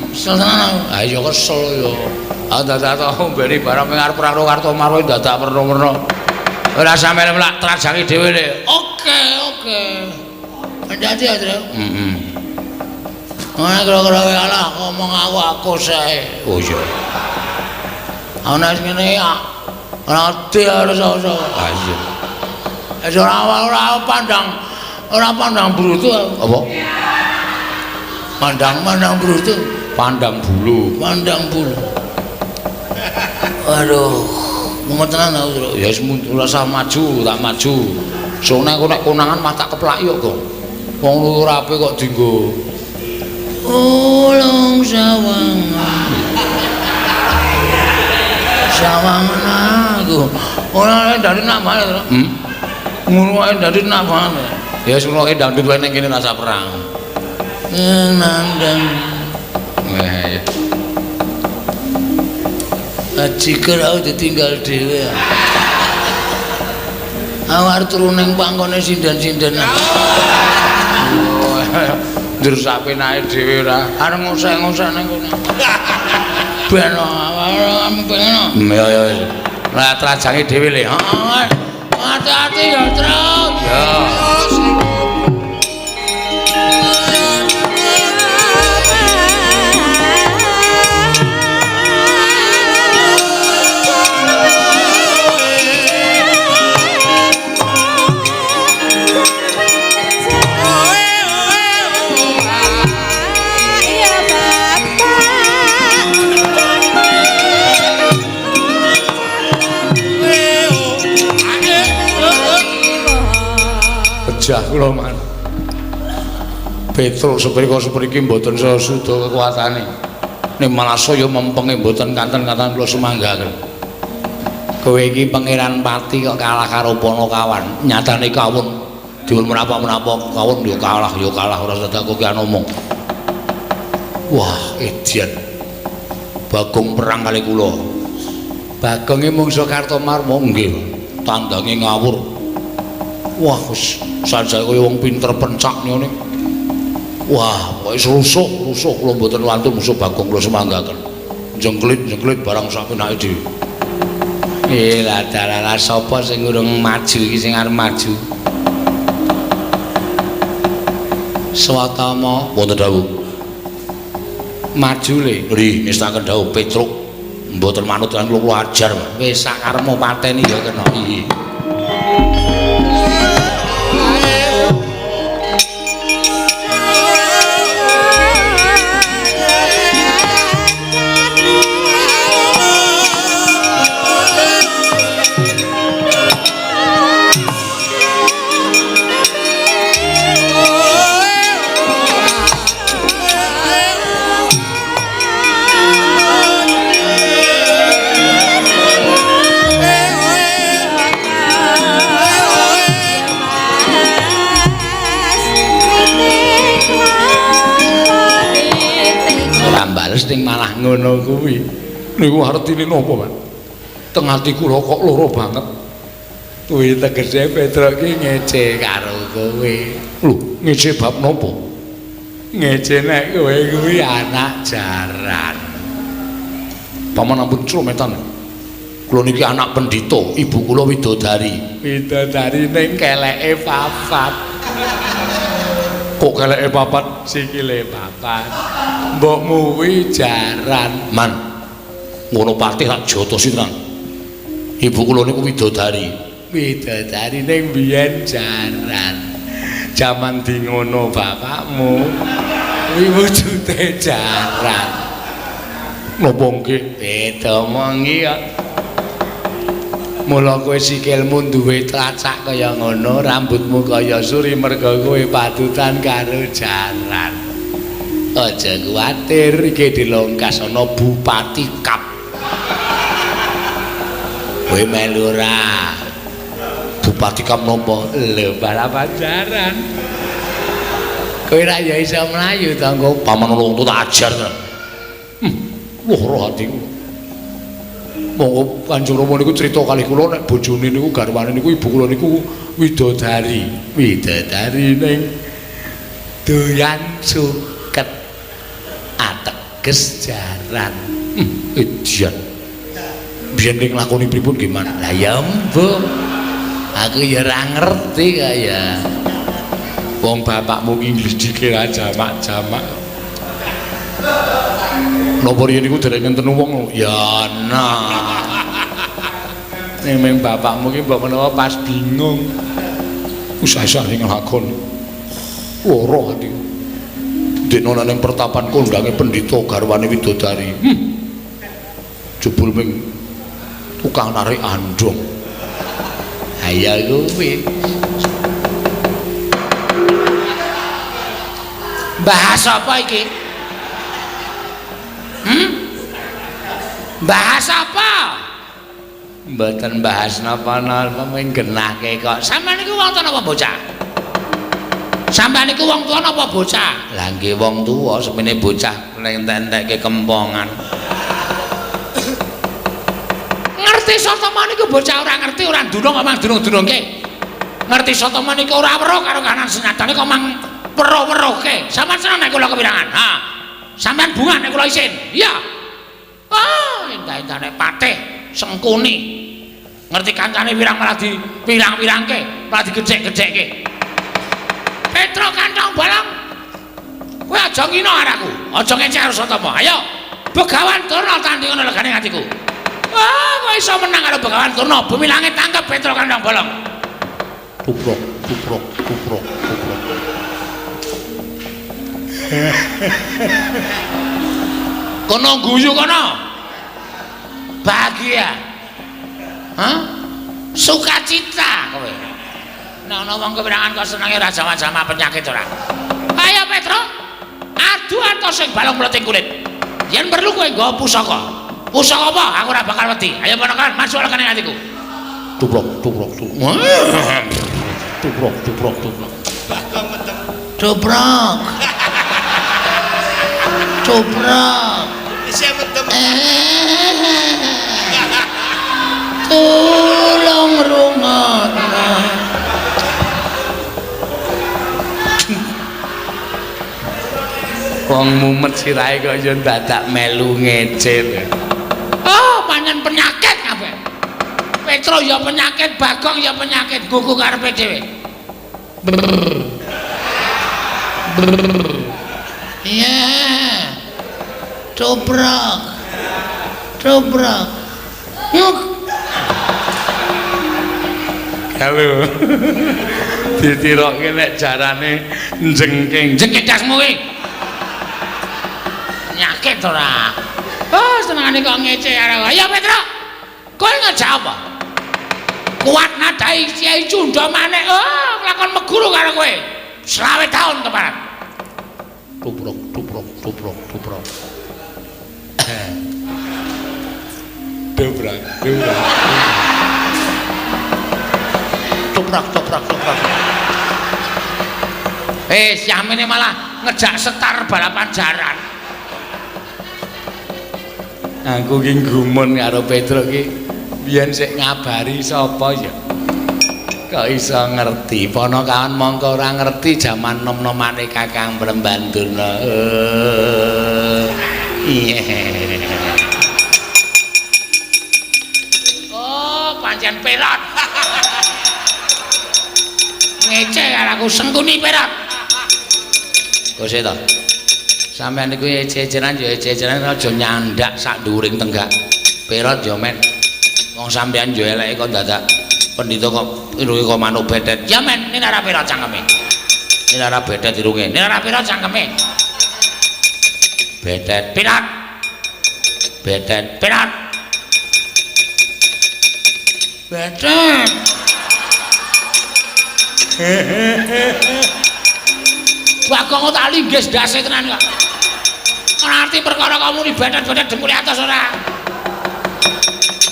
Kesel tenan. Ha iya kesel ya. Ah dadak to ombene barang ping arep perang karo Kartomarwa dadak werna-werna. Ora sampe mlak trajangi dhewe le. Oke, oke. Hati-hati ya, Tru. Heeh. Ora kira-kira alah ngomong aku sae. Oh iya. Ana sing ngene ya. Ora ati ora iso. Ha iya. Wis ora pandang brutu. Apa? Pandang brutu. Pandang bulu. Pandang bulu. Aduh, mumet tenan aku, Tru. Ya wis ora usah maju, tak maju. Sone aku nek konangan mah tak keplaki kok, Gong. Wong ora apik kok dienggo. Ulung sawangan. Sawangan aku. Ora dari nak banget, Tru. Ngono wae dari nak banget. Ya wis ngono dangdut wae ning kene rasa perang. Nandang. Eh. Ajiker aku ditinggal dhewe. Aku arep turu ning pangkone sinden-sindenan. Njur sapenake dhewe ora. Arep ngosek-ngosek ning kono. Ben awakmu ben. Ya ya wis. Lah trajange dhewe le. Heeh. Hati-hati ya, Truk. Ya. Pejah kula man. Petruk seprika-sepriki mboten sesuda kekuatane. Nek malah saya mempenge mboten kanten-kanten kula sumanggaken. Kowe iki Pangeran Pati kok kalah karo Panakawan. Nyatane kawon diwun menapa-menapa kawon ya kalah ora dadak kowe ngomong. Wah, edian. Bagong perang kali kula. Bagonge mungsa Kartomarma nggih. Tandange ngawur. Wah, wis sanjane kaya wong pinter pencak ngene. Wah, pokoke rusuh kula mboten wantun musuh Bagong kula sumanggaken. Jengklit-jengklit barang sapenake dhewe. Eh, lah sapa sing urung maju iki sing arep maju? Swatama wonten dawuh. Maju le. Nggih, ngestaken dawuh Petruk mboten manut lan kula ajar. Wis sakarepmu pateni ya kena. Iya. Dibales ning malah ngono kuwi. Niku artine napa, Pak? Teng ati kula kok lara banget. Kuwi tegese Petruk ki ngece karo kowe. Lho, ngece bab napa? Ngece nek kowe kuwi anak jaran. Paman ampun crometan. Kula niki anak pendhita, ibu kula widodari. Widodari ning keleke papat. Kok keleke papat? Sikile papat. Mbokmu kuwi jaran. Man. Ngono patih tak jotosi tenan. Ibu kula niku widodari. Widodari ning biyen jaran. Jaman di ngono bapakmu kuwi wujude jaran. Napa nggih? Beda omongi kok. Mula kowe sikilmu duwe tlacak kaya ngono, rambutmu kaya suri merga kowe patutan karo jaran. Aja kuwatir, iki dilongkas ana Bupati Kap. Kowe melu ora? Bupati Kap napa? Lho, balapan jaran. Kowe ra ya iso mlayu to engko paman wong tuwa tak ajar tenan. Lara atiku. Monggo Kanjeng Rama niku crita kalih kula nek bojone niku garwane niku ibu kula niku widodari. Widodari ning doyan suket ateges jaran. Edan. Biyen ning lakoni pripun nggih, Man? Lah ya mbuh. Aku ya ora ngerti kaya. Wong bapakmu ki nglidike ra jamak-jamak. Napa riyen niku dereng ngenten wong? Ya ana. Ning meng bapakmu ki mbok menawa pas bingung. Usah-usah ning lakon. Lara atiku. Dene ana ning pertapan kondange pendhita garwane widodari. Jebul ming tukang narik andhong. Ha ya kuwi. Bahas apa iki? Bahas apa? Mboten bahas napa-napa mung genahke kok. Sampeyan niku wong tuwa napa bocah? Sampeyan niku wong tuwa napa bocah? Lah nggih wong tuwa, semene bocah entek-entekke kempongan. Ngerti Satama niku bocah ora ngerti, ora ndunung kok mang dunung-dunungke. Ngerti Satama niku ora weruh karo kahanan senyatane kok mang weruh-weruhke. Sampeyan seneng nek kula kepirangan? Ha. Sampeyan bungah nek kula isin. Iya. Ah, endah-endah nek patih Sengkuni. Ngerti kancane wirang malah di pirang-pirangke, malah digecek-gecekke. Petro kantong bolong. Kowe aja ngino araku, aja ngecek karo Satama. Ayo, Begawan Durna tanding ana legane atiku. Ah, kowe iso menang karo Begawan Durna, bumi langit tangkep Petro kantong bolong. Tuprok, tuprok, tuprok, tuprok. Kono guyu kono. Bahagia. Hah? Sukacita kowe. Nek ana wong kepirangan kok senenge ora jama-jama penyakit ora. Ayo Petro, adu atos sing balung mleting kulit. Yen perlu kowe nggawa pusaka. Pusaka apa? Aku ora bakal wedi. Ayo ponakan, masuk lekane atiku. Tuprok, tuprok, tuprok. Tuprok, tuprok, tuprok. Tuprok. Tuprok. Isih mendem. Tulung rungokno. Wong mumet sirahe kok ya dadak melu ngece. Oh, pancen penyakit kabeh. Petro ya penyakit, Bagong ya penyakit, gugu karepe dhewe. Iya. Tuprok. Tuprok. Nguk. Halo. Ditirokke nek jarane njengking. Jengking dasmu kuwi. Penyakit ora. Oh, senengane kok ngece karo. Ayo Petro. Kowe ngejak apa? Kuat nadai Kiai Cunda Manik. Oh, nglakon meguru karo kowe. 20 tahun keparat. Tuprok, tuprok, tuprok, tuprok. Dobrak, dobrak. Toprak, toprak, toprak. Yamene malah ngejak setar balapan jaran. Aku ki gumun karo Petro ki biyen sik ngabari sapa ya. Kok iso ngerti? Ponokawan mongko ora ngerti jaman nom-nomane Kakang Brembandurna. Iya. Oh, pancen perot. Ngece karo aku sengkuni perot. Kok sik to? Sampeyan niku ece-ecenan ya ece-ecenan aja nyandak sak dhuwuring tenggak. Perot ya men. Wong sampeyan ya eleke kok dadak pendhita kok irunge kok manuk bedet. Ya men, nek ora perot cangkeme. Nek ora bedet irunge. Nek ora perot cangkeme. Bedet perot. Bedet perot. Bedet. Bagong tak linggis ndase tenan kok. Ora arti perkara kamu ni bedet-bedet dengkule atos ora.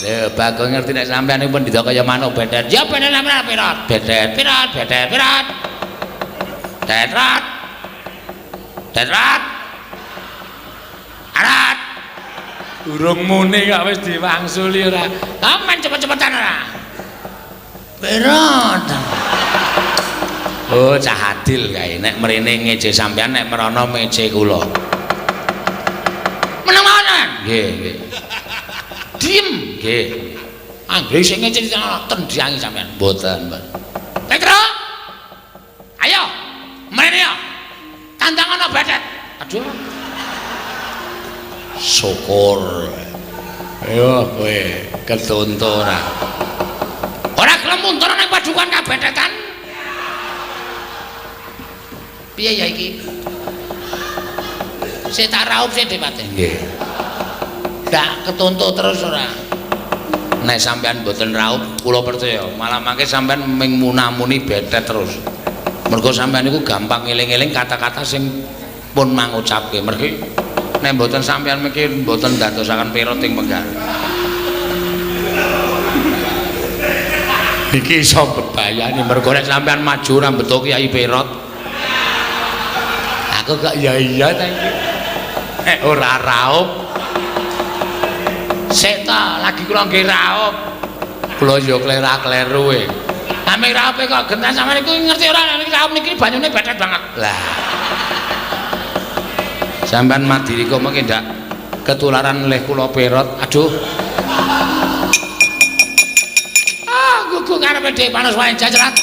Lho, Bagong ngerti nek sampean niku pendhita kaya manuk bedet. Ya bedet sampean pirot. Bedet pirot, bedet pirot. Tetrat. Tetrat. Arat. Durung muni kok wis diwangsuli ora. Aman cepet-cepetan ora. Pirot. Oh, cah adil kae. Nek mrene ngece sampean, nek mrono ngece kula. Meneng mawon. Nggih, nggih. Diem, nggih. Anggere sing ngece tendyangi sampean. Mboten, mboten. Petro. Ayo, mrene ya. Tantangan bedet. Aduh. Syukur. Ayo kowe ketonto ora. Ora gelem mundur nang padukan kabedetan. Piye ya iki? Sik tak raup sik Depate. Nggih. Ndak ketonto terus ora. Nek sampean mboten raup, kula percaya malah mangke sampean ming munamuni bedet terus. Mergo sampean niku gampang ngeling-eling kata-kata sing pun mangucapke. Mergi nek mboten sampean mikir mboten ndadosaken perot ing penggal. Iki iso bebayani mergo nek sampean maju ora mbeto Kyai Perot. Aku kok ya iya ta iki. Nek ora raup. Sik ta, lagi kula nggih raup. Kula ya klera-kleru e. Ame raupe kok gentan sampean niku ngerti ora nek raup niki banyune bedet banget. Lah. Sampean madiri kok mengke ndak ketularan leh kula perot. Aduh. Ah, gugu karepe Dek Panos wae jajaran.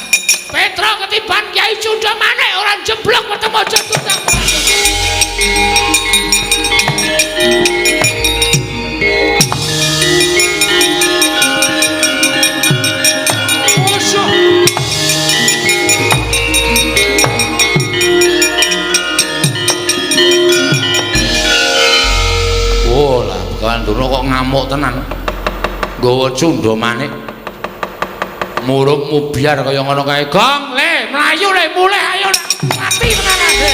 Petro ketiban Kyai Cunda manik ora jeblok ketemu jatuh. Oh lah, Begawan Durna kok ngamuk tenan. Nggawa cunda manik. Muruk mubyar kaya ngono kae. Gong, le, mlayu le, mulih ayo. Mati tenan ade.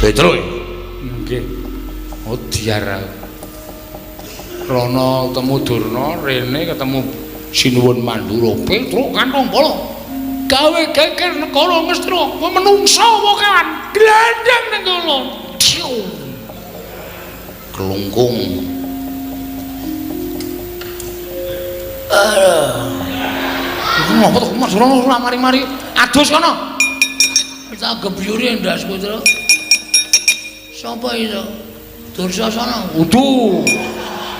Petro. Nggih. Oh diar aku. Rono ketemu Durna, rene ketemu Sinuwun Mandura. Petro kantong polo. Gawe geger negara Ngastina. Kowe menungsa apa kawan? Glandang ning kono. Kelungkung. Iku ngopo to Mas Rono ora mari-mari. Adus kono. Tak gebyuri ndasku, Tru. Sapa itu? Dursasana. Udu.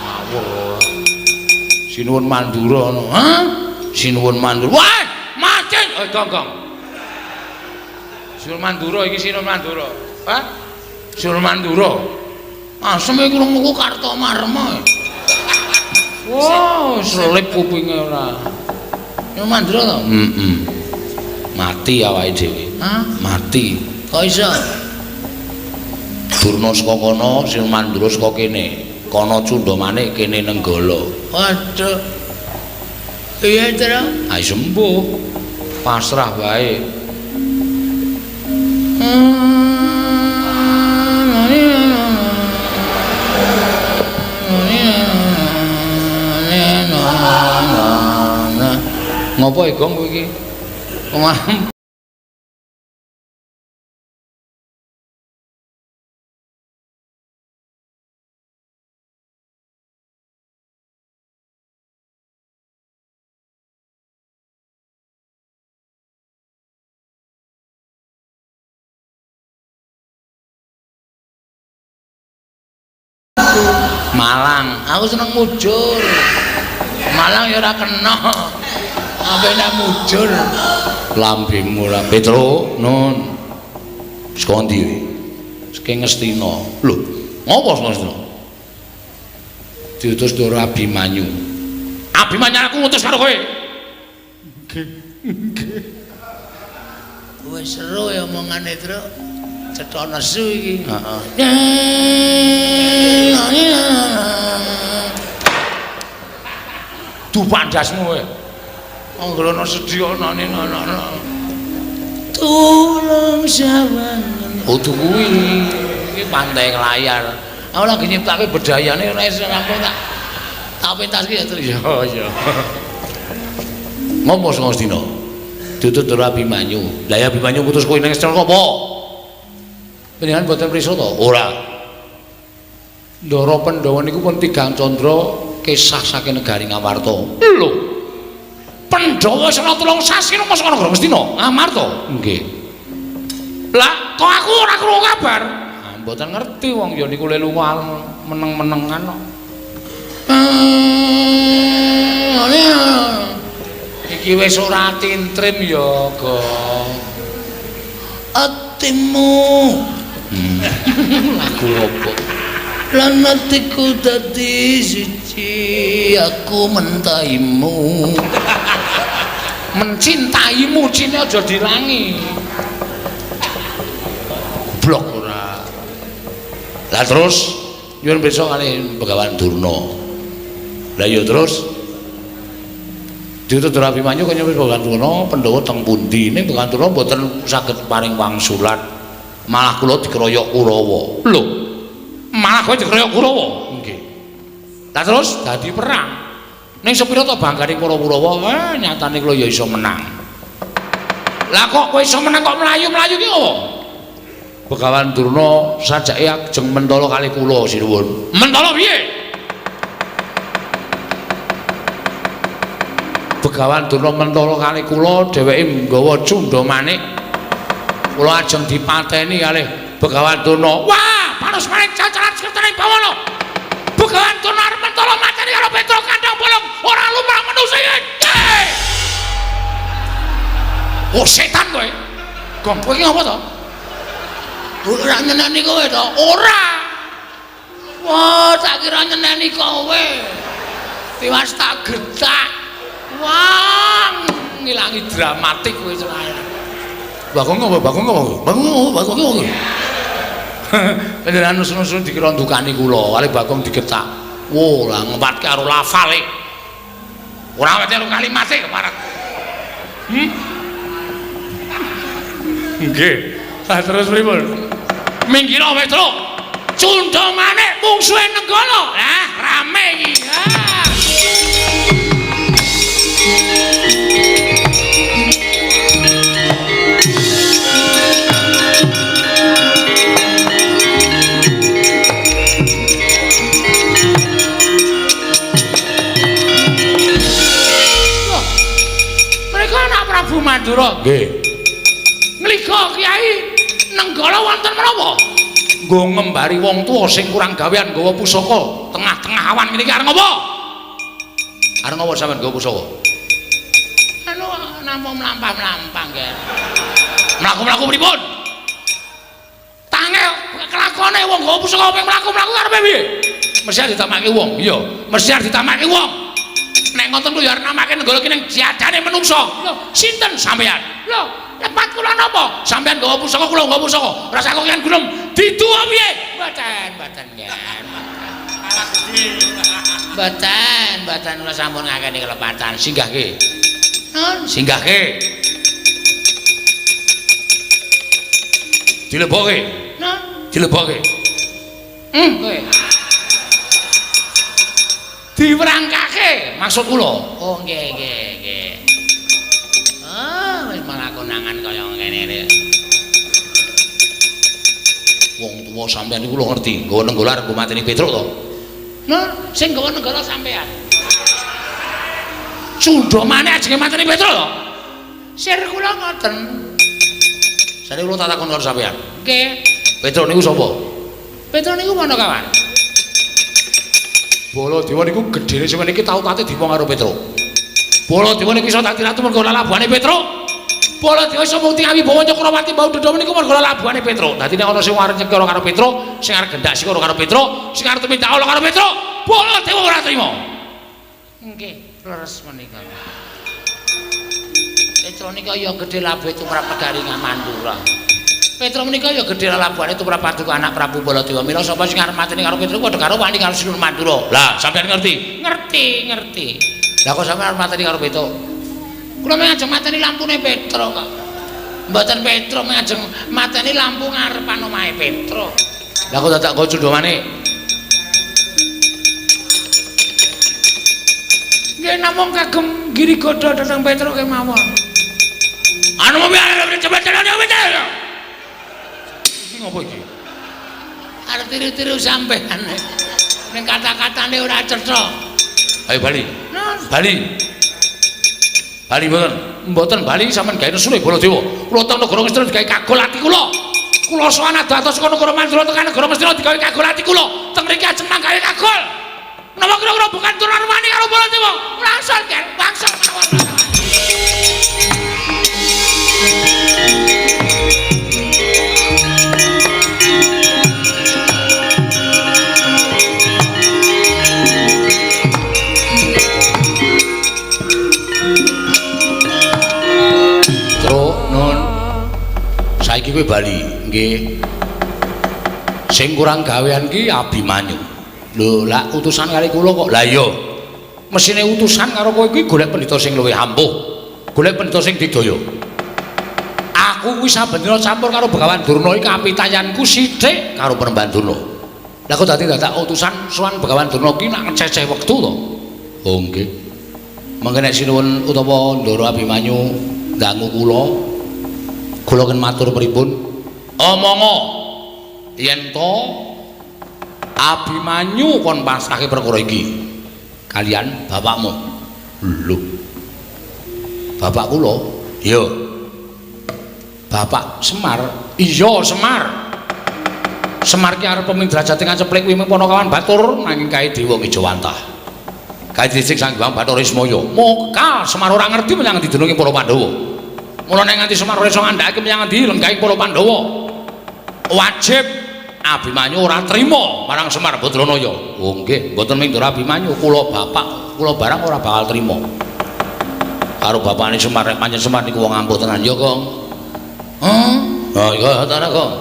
Ngawur. Sinuwun Mandura ngono. Hah? Sinuwun Mandura. Wah, mati. Eh, gong, gong. Sinuwun Mandura iki Sinuwun Mandura. Hah? Sinuwun Mandura. Asem iki krungu Kartomarma. Wah, selip kupinge ora. Sinuwun Mandura to? Heeh. Mati awake dhewe. Hah? Mati. Kok iso? Durna saka kono, Sinuwun Mandura saka kene. Kono cundha manik, kene nenggala. Waduh. Piye, Tru? Ayo sembuh. Pasrah wae. Ngopo e gong kowe iki? Malang, aku seneng mujur. Malang ya ora kena. Ape nek mujur. Lambemu lah Petro, nun. Saka ndi? Saking Ngastina. Lho, ngopo saka Ngastina? Diutus Ndara Abimanyu. Abimanyu aku ngutus karo kowe. Nggih. Nggih. Wis seru ya omongane, Tru. Cetha nesu iki. Heeh. Dupak ndasmu kowe. Anggere ana sedih ana ana. Tulung sawangan. Kudu kuwi. Iki pantai layar. Aku lagi nyiptake bedayane ora iso rampung tak. Tak pentas ki ya, Tru. Ya ya. Ngopo saka Ngastina? Ditut Ndara Abimanyu. Lah ya Abimanyu putus kowe ning Ngastina apa? Panjenengan boten prisa to? Ora. Ndara Pandhawa niku pun tigang candra kesah saking negari Ngamarta. Lho. Pandhawa saka 3 sasi nang saka negara Ngastina, Ngamarta. Nggih. Lah, kok aku ora krungu kabar? Ah, mboten ngerti wong ya niku le lunga meneng-menengan kok. Iki wis ora tintrim ya, Gong. Atimu. Lagu opo? Lan atiku dadi siji, aku mentaimu. Mencintaimu cine aja dilangi. Goblok ora. Lah terus nyuwun pirsa kalih Begawan Durna. Lah ya terus diutus Abimanyu kaya Begawan Durna Pandhawa teng pundi? Ning Begawan Durna mboten saged paring wangsulan. Malah kula dikeroyok Kurawa. Lho. Malah kowe dikeroyok Kurawa? Nggih. Lah terus dadi perang. Ning sepira to banggane para Kurawa, nyatane kula ya iso menang. Lah kok kowe iso menang kok mlayu-mlayu ki apa? Begawan Durna sajake ajeng mentala kalih kula sinuwun. Mentala piye? Begawan Durna mentala kalih kula, dheweke nggawa cundha manik. Kula ajeng dipateni kalih Begawan Durna. Wah, panus manik cacaran sekertane bawana. Begawan Durna arep mentala mateni karo Petro Kandang Bolong, ora lumrah manusa iki. Oh setan kowe. Gong kowe iki ngapa to? Ora nyeneni kowe to? Ora. Wah, tak kira nyeneni kowe. Tiwas tak getak. Wah, ngilangi dramatik kowe celaya. Bagong apa? Bagong apa? Bagong apa? Bagong apa? Panjenengan nusun-nusun dikira ndukani kula, kali Bagong digetak. Wo, lah ngempatke karo lafale. Ora wete karo kalimate keparat. Nggih. Lah terus pripun? Minggiro Petro. Cundha manik mungsuhe Nenggala. Lah, rame iki. Ah. Prabu Mandura. Nggih. Ngliga Kyai Nenggala wonten menapa? Nggo ngembari wong tuwa sing kurang gawean nggawa pusaka tengah-tengah awan ngene iki arep ngopo? Arep ngopo sampean nggawa pusaka? Anu namung mlampah-mlampah nggih. Mlaku-mlaku pripun? Tangel kelakone wong nggawa pusaka ping mlaku-mlaku karepe piye? Mesti arep ditamake wong. Iya, mesti arep ditamake wong. Nek ngoten kuwi ya arep namake Nenggala ki ning jadane menungsa. Lho, sinten sampean? Lho, lepat kula napa? Sampean nggawa pusaka, kula nggawa pusaka. Rasa kok yen gunung diduwa piye? Mboten, mboten nggih. Mboten, mboten kula sampun ngakeni kelepatan. Singgahke. Nun, singgahke. Dilebokke. Nah, Dilebokke. Kowe. Diwerangkake maksud kula. Oh, nggih, nggih, nggih. Ah, wis malah konangan kaya ngene iki. Wong tuwa sampean niku lho ngerti, nggawa nenggala arep mateni Petruk to. Nah, sing nggawa nenggala sampean. Cundha maneh ajenge mateni Petruk to? Sir kula ngoten. Sare kula tak takon karo sampean. Nggih. Petruk niku sapa? Petruk niku Panakawan. Baladewa niku gedhene sampeyan iki tau tate diwong karo Petruk. Baladewa niku iso dadi ratu mergo lalabuhane Petruk. Baladewa iso mukti awibawa Cakrawati mbau dada niku mergo lalabuhane Petruk. Dadi nek ana sing arep nyekara karo Petruk, sing arep gendak sikara karo Petruk, sing arep tumindak ala karo Petruk, Baladewa ora trima. Nggih, leres menika. Petruk nika ya gedhe labuhe tumrap Pegaringan Mandura. Petruk menika ya gedhe lalabuhane tumrap paduka anak Prabu Baladewa. Mila sapa sing arep mateni karo Petruk padha karo wani karo Sinuwun Mandura. Lah, sampeyan ngerti? Ngerti, ngerti. Lah kok sampeyan arep mateni karo Petruk? Kula mung ajeng mateni lampune Petruk kok. Mboten Petruk mung ajeng mateni lampu ngarepan omahe Petruk. Lah kok dadak nggo cundha manik? Nggih namung kagem giri godha dhateng Petruk kemawon. Anu iki ngopo iki? Arep tiru-tiru sampean. Ning kata-katane ora cetha. Ayo bali. Bali. Bali mboten. Mboten bali sampean gawe nesu Baladewa. Kula teng negara Ngastina digawe kagol ati kula. Kula sowan adoh-adoh saka negara Mandura tekan negara Ngastina digawe kagol ati kula. Teng mriki ajeng manggawe kagol. Napa kira-kira bukan turunan wani karo Baladewa? Langsung kan, langsung mawon. Truk nun. Saiki kowe bali, nggih. Sing kurang gawean ki Abimanyu. Lho, lak utusan kali kula kok. Lah iya. Mesine utusan karo kowe kuwi golek pendhita sing luwih ampuh. Golek pendhita sing didaya. Aku kuwi saben dina campur karo Begawan Durna iki kapitayanku sithik karo Penemban Durna. Lah kok dadi dadak utusan sowan Begawan Durna ki nak ngececeh wektu to. Oh nggih. Mangke nek sinuwun utawa Ndara Abimanyu ndangu kula, kula ken matur pripun? Omongo yen to Abimanyu kon pasrahke perkara iki kalian bapakmu. Lho. Bapak kula? Iya. Bapak Semar? Iya, Semar. Semar ki arep pemidrajate ngaceplik kuwi Panakawan Batur nanging kae dewa Ngejawantah. Kae dhisik Sang Hyang Bathara Ismaya. Moka Semar ora ngerti menyang endi dununge para Pandhawa. Mula nek nganti Semar ora iso ngandhakake menyang endi lenggahing para Pandhawa. Wajib Abimanyu ora trima marang Semar Badranaya. Oh nggih, mboten mung Ndara Abimanyu, kula bapak, kula barang ora bakal trima. Karo bapakne Semar, nek pancen Semar niku wong ampuh tenan ya, Kong. Hah? Oh iya, ta Kong.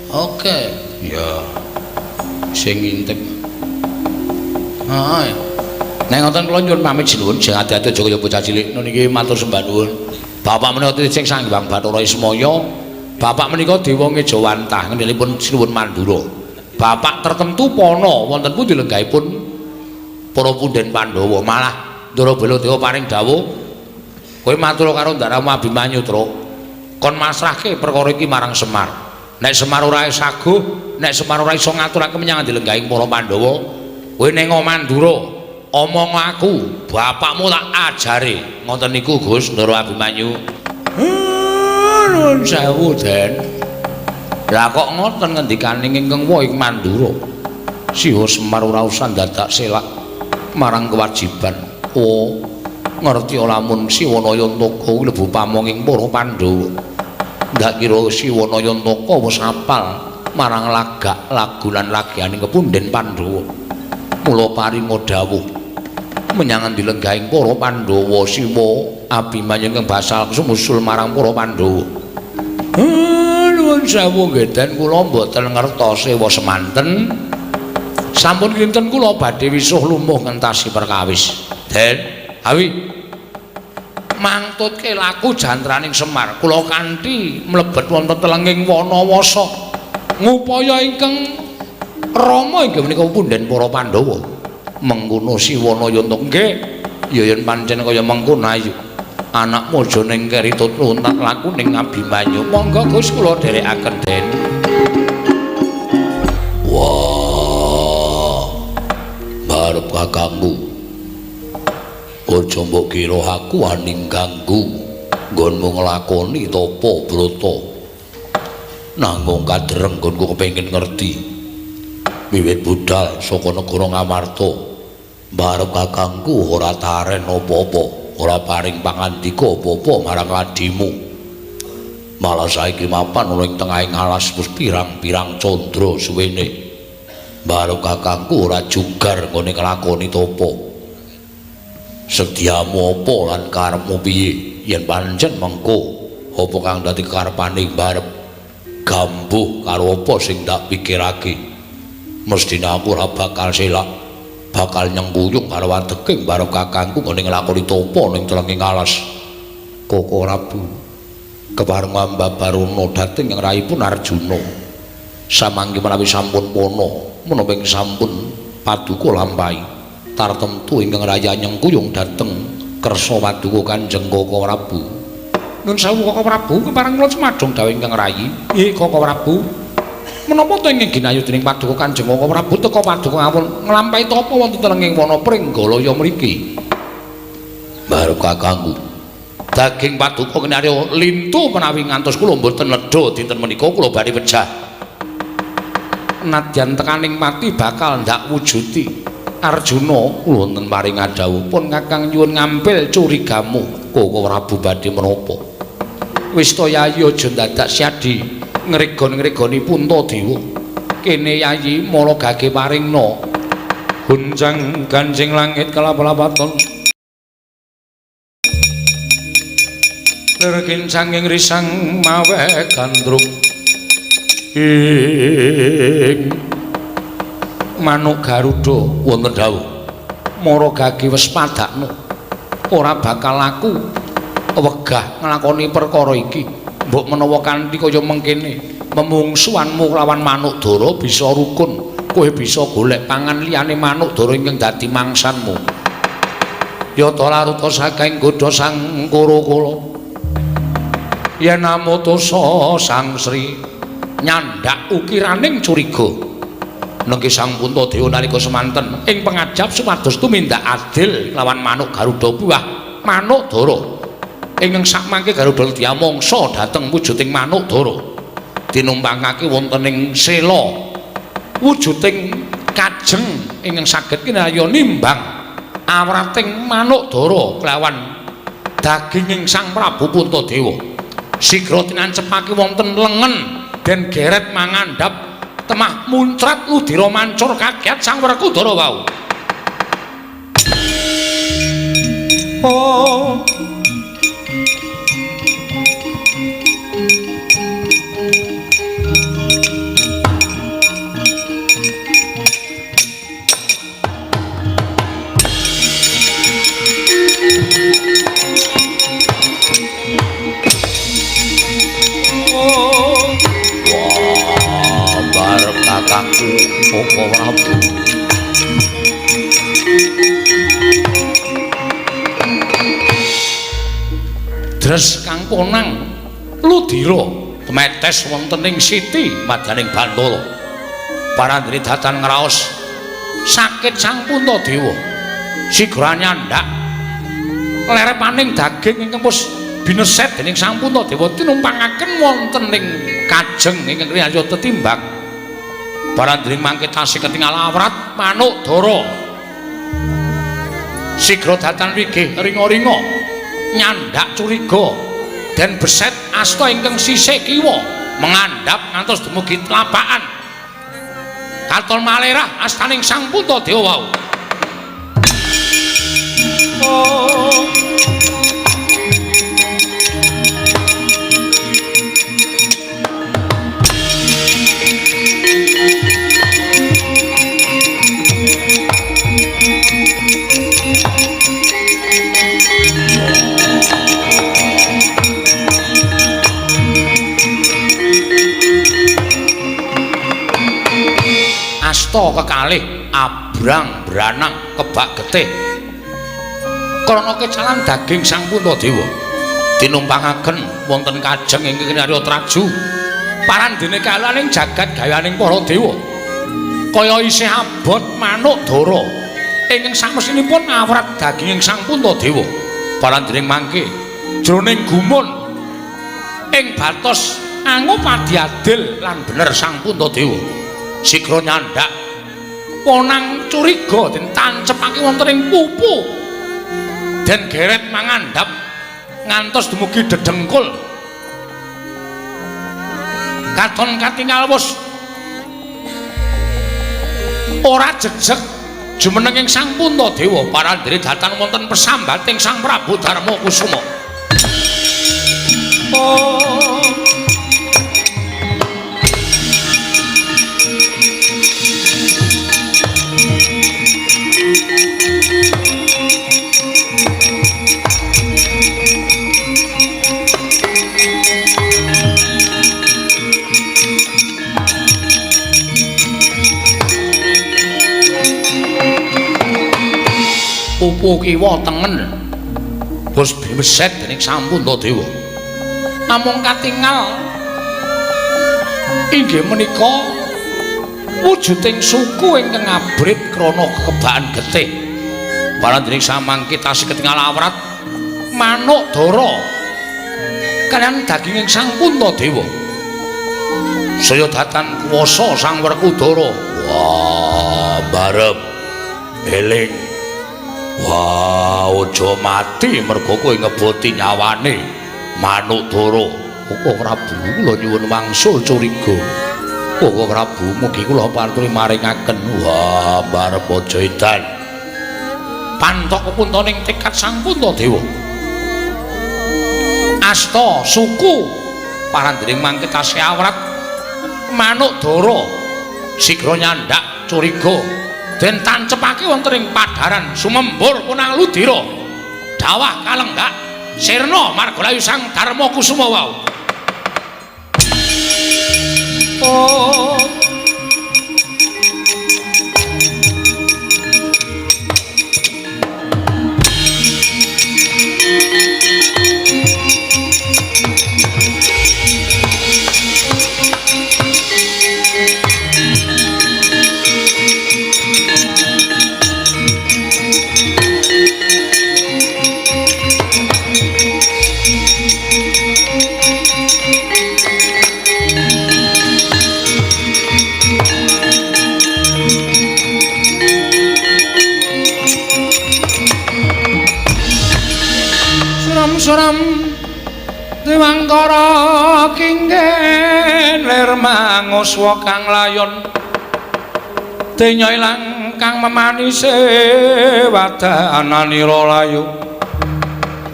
Oke. Ya. Sing ngintip. Ha. Nek ngoten kula nyuwun pamit sinuwun, sing ati-ati aja kaya bocah cilik. Nun iki matur sembah nuwun. Bapak menika sing Sang Hyang Bathara Ismaya. Bapak menika dewa Ngejawantah ngendelipun Sinuwun Mandura. Bapak tertentu pana wonten pundi lenggahipun para punden Pandhawa. Malah Ndara Baladewa paring dawuh, kowe matur karo ndaramu Abimanyu, Truk. Kon masrahke perkara iki marang Semar. Nek Semar ora saguh, nek Semar ora iso ngaturake menyang endi lenggahing para Pandhawa, kowe ning Mandura omong aku, bapakmu tak ajare. Ngoten niku Gus Ndara Abimanyu. Nuwun sewu, Den. Lah kok ngoten ngendikane ingkang wa ing Mandura. Siha Semar ora usah dadak selak marang kewajiban. Oh, ngerti lamun Siwanayantaka kuwi lebu pamonging para Pandhawa. Ndak kira Siwanayantaka wis apal marang lagak lagu lan lagianing kepunden Pandhawa. Mula paringa dawuh menyang endi lenggahing para Pandhawa Siwa Abimanyu ingkang basal sumusul marang para Pandhawa. Nuwun sewu nggih Den, kula mboten ngertos sewa semanten. Sampun kinten kula badhe wisuh lumuh ngentasi perkawis. Den, awi. Mangtutke laku jantraning Semar. Kula kanthi mlebet wonten telenging Wanawasa. Ngupaya ingkang Rama inggih menika punden para Pandhawa. Mengkono Siwana Yanta nggih, ya yen pancen kaya mengkono ayo. Anakmu aja ning keri tut luntak laku ning Abimanyu. Monggo Gus kula dherekaken Den. Wah. Barep kakangku. Aja mbok kira aku wani ganggu nggonmu nglakoni tapa brata. Nanggung kadreng nggonku kepengin ngerti. Wiwit budal saka negara Ngamarta, barep kakangku ora taren apa-apa, ora paring pangandika apa-apa marang adimu. Malah saiki mapan ana ing tengahing alas wis pirang-pirang candra suwene. Barep kakangku ora jugar nggone nglakoni tapa. Sediamu apa lan karepmu piye? Yen pancen mengko apa kang dadi karepane barep gambuh karo apa sing tak pikirake. Mesthine aku ora bakal selak, bakal nyengkuyung karo adeking barep kakangku nggone nglakoni tapa ning telenging alas. Koko Prabu kepareng ambabarana dhateng ing raipun Arjuna. Samangke menawi sampun pana, menapa ing sampun paduka lampahi, tartemtu ingkang raya nyengkuyung dhateng kersa paduka Kanjeng Koko Prabu. Nun sewu Koko Prabu, kepareng kula cumadong dawuh ingkang rayi. Nggih Koko Prabu. Menapa to ingkang ginayu dening paduka Kanjeng Koko Prabu teka paduka ngawon nglampahi tapa wonten telenging wana Pringgalaya mriki? Barep kakangku, daging paduka kinarya lintu menawi ngantos kula mboten nedha dinten menika kula badhe pejah. Nadyan tekaning mati bakal ndak wujudi. Arjuna kula wonten paring dawuh pun kakang nyuwun ngampil curigamu. Koko Prabu badhe menapa? Wis to yayi aja dadak syadi ngregon-ngregoni Puntadewa. Kene yayi mala gage paringna guncang ganjing langit kelap-lapaton. Lir kincanging risang mawe gandrung ing manuk Garuda wonten dawuh. Mara gage wis padakno ora bakal laku wegah nglakoni perkara iki. Mbok menawa kanthi kaya mengkene memungsuhanmu lawan manuk dara bisa rukun, kowe bisa golek pangan liyane manuk dara ingkang dadi mangsanmu. Yata laruta saking godha sang Kura-kura yen amutusa Sang Sri nyandak ukiraning curiga. Nengki Sang Puntadewa nalika semanten ing pangajap supados tumindak adil lawan manuk Garuda buah manuk dara. Ingkang sakmangke Garuda diamangsa dhateng wujuding manuk dara. Tinumpangake wonten ing sela wujuding kajeng ingkang saged kinarya nimbang awrating manuk dara kelawan daginging Sang Prabu Puntadewa. Sigra tinancepake wonten lengen den geret mangandhap temah muncrat ludira mancur kaget Sang Werkudara wau. Oh. Wah, barep kakangku Koko Prabu. Dres kang konang ludira temetes wonten ing siti madaning Bantala. Parandene datan ngraos sakit Sang Puntadewa. Sigra nyandak lerepaning daging ingkang wis bineset dening Sang Puntadewa tinumpangaken wonten ing kajeng ingkang riyaya tetimbang. Parandene mangke tasih ketingal awrat manuk dara. Sigra datan wigih ringa-ringa nyandak curiga den beset asta ingkang sisih kiwa mengandhap ngantos dumugi tlapakan. Katon malerah astaning Sang Puntadewa wau. Oh. asta kekalih abrang branang kebak getih krana kecalan daging Sang Puntadewa tinumpangaken wonten kajeng ingkang kinarya traju parandene kalaning jagat gayaning para dewa kaya isih abot manuk dara ingkang samesinipun awrat daginging Sang Puntadewa parandene mangke jroning gumun ing batos angupadi adil lan bener Sang Puntadewa sigra nyandak ponang curiga den tancepake wonten ing pupu den geret mangandhap ngantos dumugi dedengkul katon katingal wus ora jejeg jumenenging Sang Puntadewa parandene datan wonten pesambating Sang Prabu Darma Kusuma. Oh. Pupu kiwa tengen bos bimeset dening Sang Puntadewa namung katingal inggih menika wujuding suku ingkang abrit krana kekebakan getih parandene samangke tasih ketingal awrat manuk dara kaliyan daginging Sang Puntadewa saya datan kuwasa Sang Werkudara. Wah barep eling. Wah, aja mati mergo kowe ngeboti nyawane manuk dara. Koko Prabu kula nyuwun wangsul curiga. Koko Prabu mugi kula paturi maringaken. Wah, barep aja edan. Pantok kepuntoning tekad Sang Puntadewa. Asta suku parandene mangke tasih awrat manuk dara sigra nyandak curiga. Den tancepake wonten ing padharan sumembur punang ludira dawah kalenggak sirna margalayu Sang Darma Kusuma wau. Oh. Suram Dewangkara kinggen lir manguswa kang layon denya ilang kang memanise wadananira layu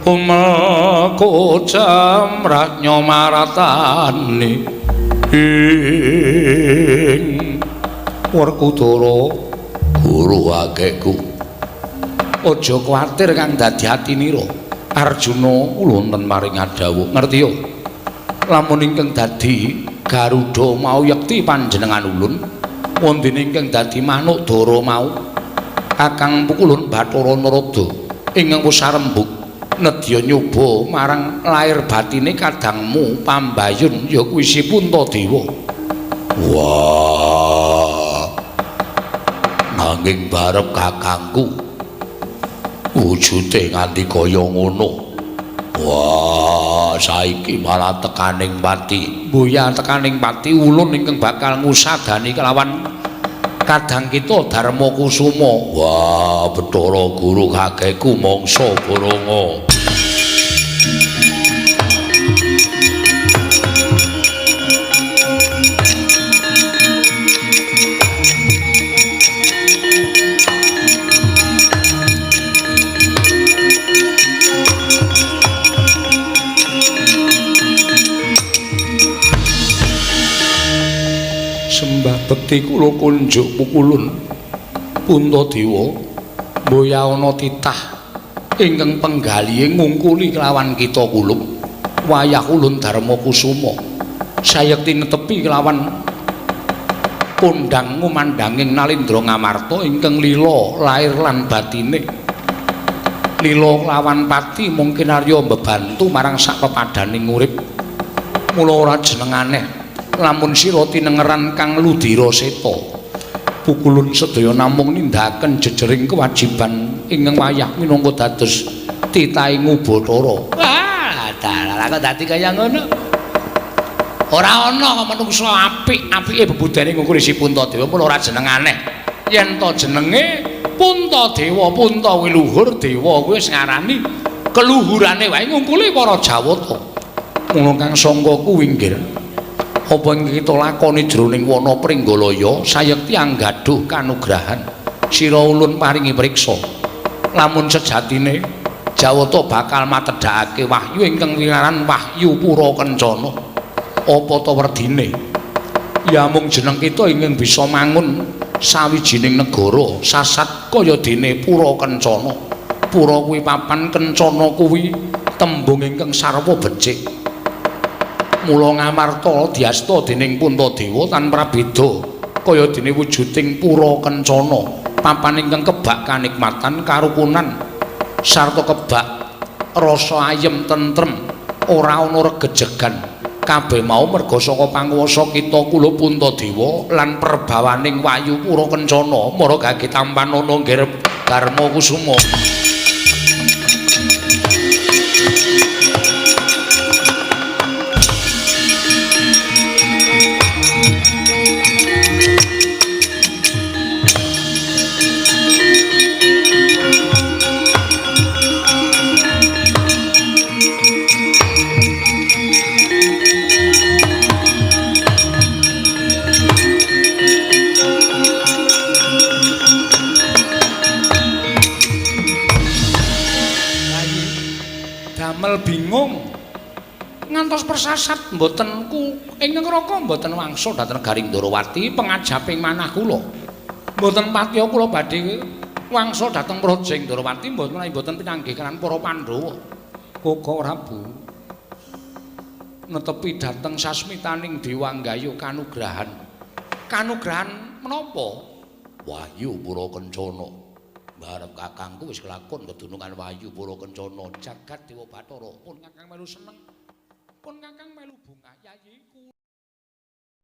umel kucem rajnya maratani ing Werkudara guru akehku aja kuwatir kang dadi atinira Arjuna kula wonten maring adhawuh ngerti yo lamun ingkang dadi Garuda mau yekti panjenengan ulun wondene ingkang dadi manuk dara mau kakang pukulun Bathara Narada ingkang wis sarembug nedya nyoba marang lair batine kadangmu pambayun ya kuwi si Puntadewa. Wah, nanging barep kakangku wujude nganti kaya ngono. Wah, saiki malah tekaning pati. Mboya tekaning pati ulun ingkang bakal ngusadani kelawan kadang kita Darma Kusuma. Wah, Bathara Guru kakekku mangsa boronga. Sembah bekti kula kunjuk pukulun Puntadewa mboya ana titah ingkang penggalihe ngungkuli kelawan kita kulup wayah ulun Darma Kusuma sayekti netepi kelawan Kondhang ngumandhanging Nalendra Ngamarta ingkang lila lair lan batine. Lila lawan pati mung kinarya mbebantu marang sak pepadaning urip. Mula ora jeneng aneh lamun sira tinengeran kang ludira seta. Pukulun sedaya namung nindakaken jejering kewajiban ingkang wayah minangka dados titahing Ubathara. Wah, dalah kok dadi kaya ngono. Ora ana kok menungsa apik, apike bebudene ngukuri si Puntadewa mula ora jeneng aneh. Yen to jenenge Puntadewa, Punta kuwi luhur, dewa kuwi wis ngarani keluhurane wae ngungkuli para Jawata. Mula kang sangka kuwi nggih. Apa ing kita lakoni jroning wana Pringgalaya sayekti anggaduh kanugrahan. Sira ulun paringi priksa. Lamun sejatine Jawata bakal matedhakake wahyu ingkang winaran Wahyu Pura Kencana. Apa ta werdine? Ya mung jeneng kita ingkang bisa mangun sawijining negara sasat kaya dene Pura Kencana. Pura kuwi papan, kencana kuwi tembung ingkang sarwa becik. Mula Ngamarta diasta dening Puntadewa tan prabeda kaya dene wujuding Pura Kencana, papan ingkang kebak kanikmatan karukunan sarta kebak rasa ayem tentrem, ora ana regejegan. Kabeh mau merga saka panguwasa kita kula Puntadewa lan perbawaning Wahyu Pura Kencana mara gage tampanana nggih Darma Kusuma. Bingung ngantos persasat mboten ku ing neraka mboten wangsul dhateng Garing Ndorowati pengajaping manah kula. Mboten patiya kula badhe wangsul dhateng Praja Ndorowati mboten menawi mboten pinanggih kaliyan para Pandhawa. Koko Prabu netepi dhateng sasmitaning Dewa nggayuh kanugrahan. Kanugrahan menapa? Wahyu Pura Kencana. Bareng kakangku wis kelakon kedunungan Wahyu Pura Kencana jagat Dewa Bathara. Pun kakang melu seneng, pun kakang melu bungah yayi.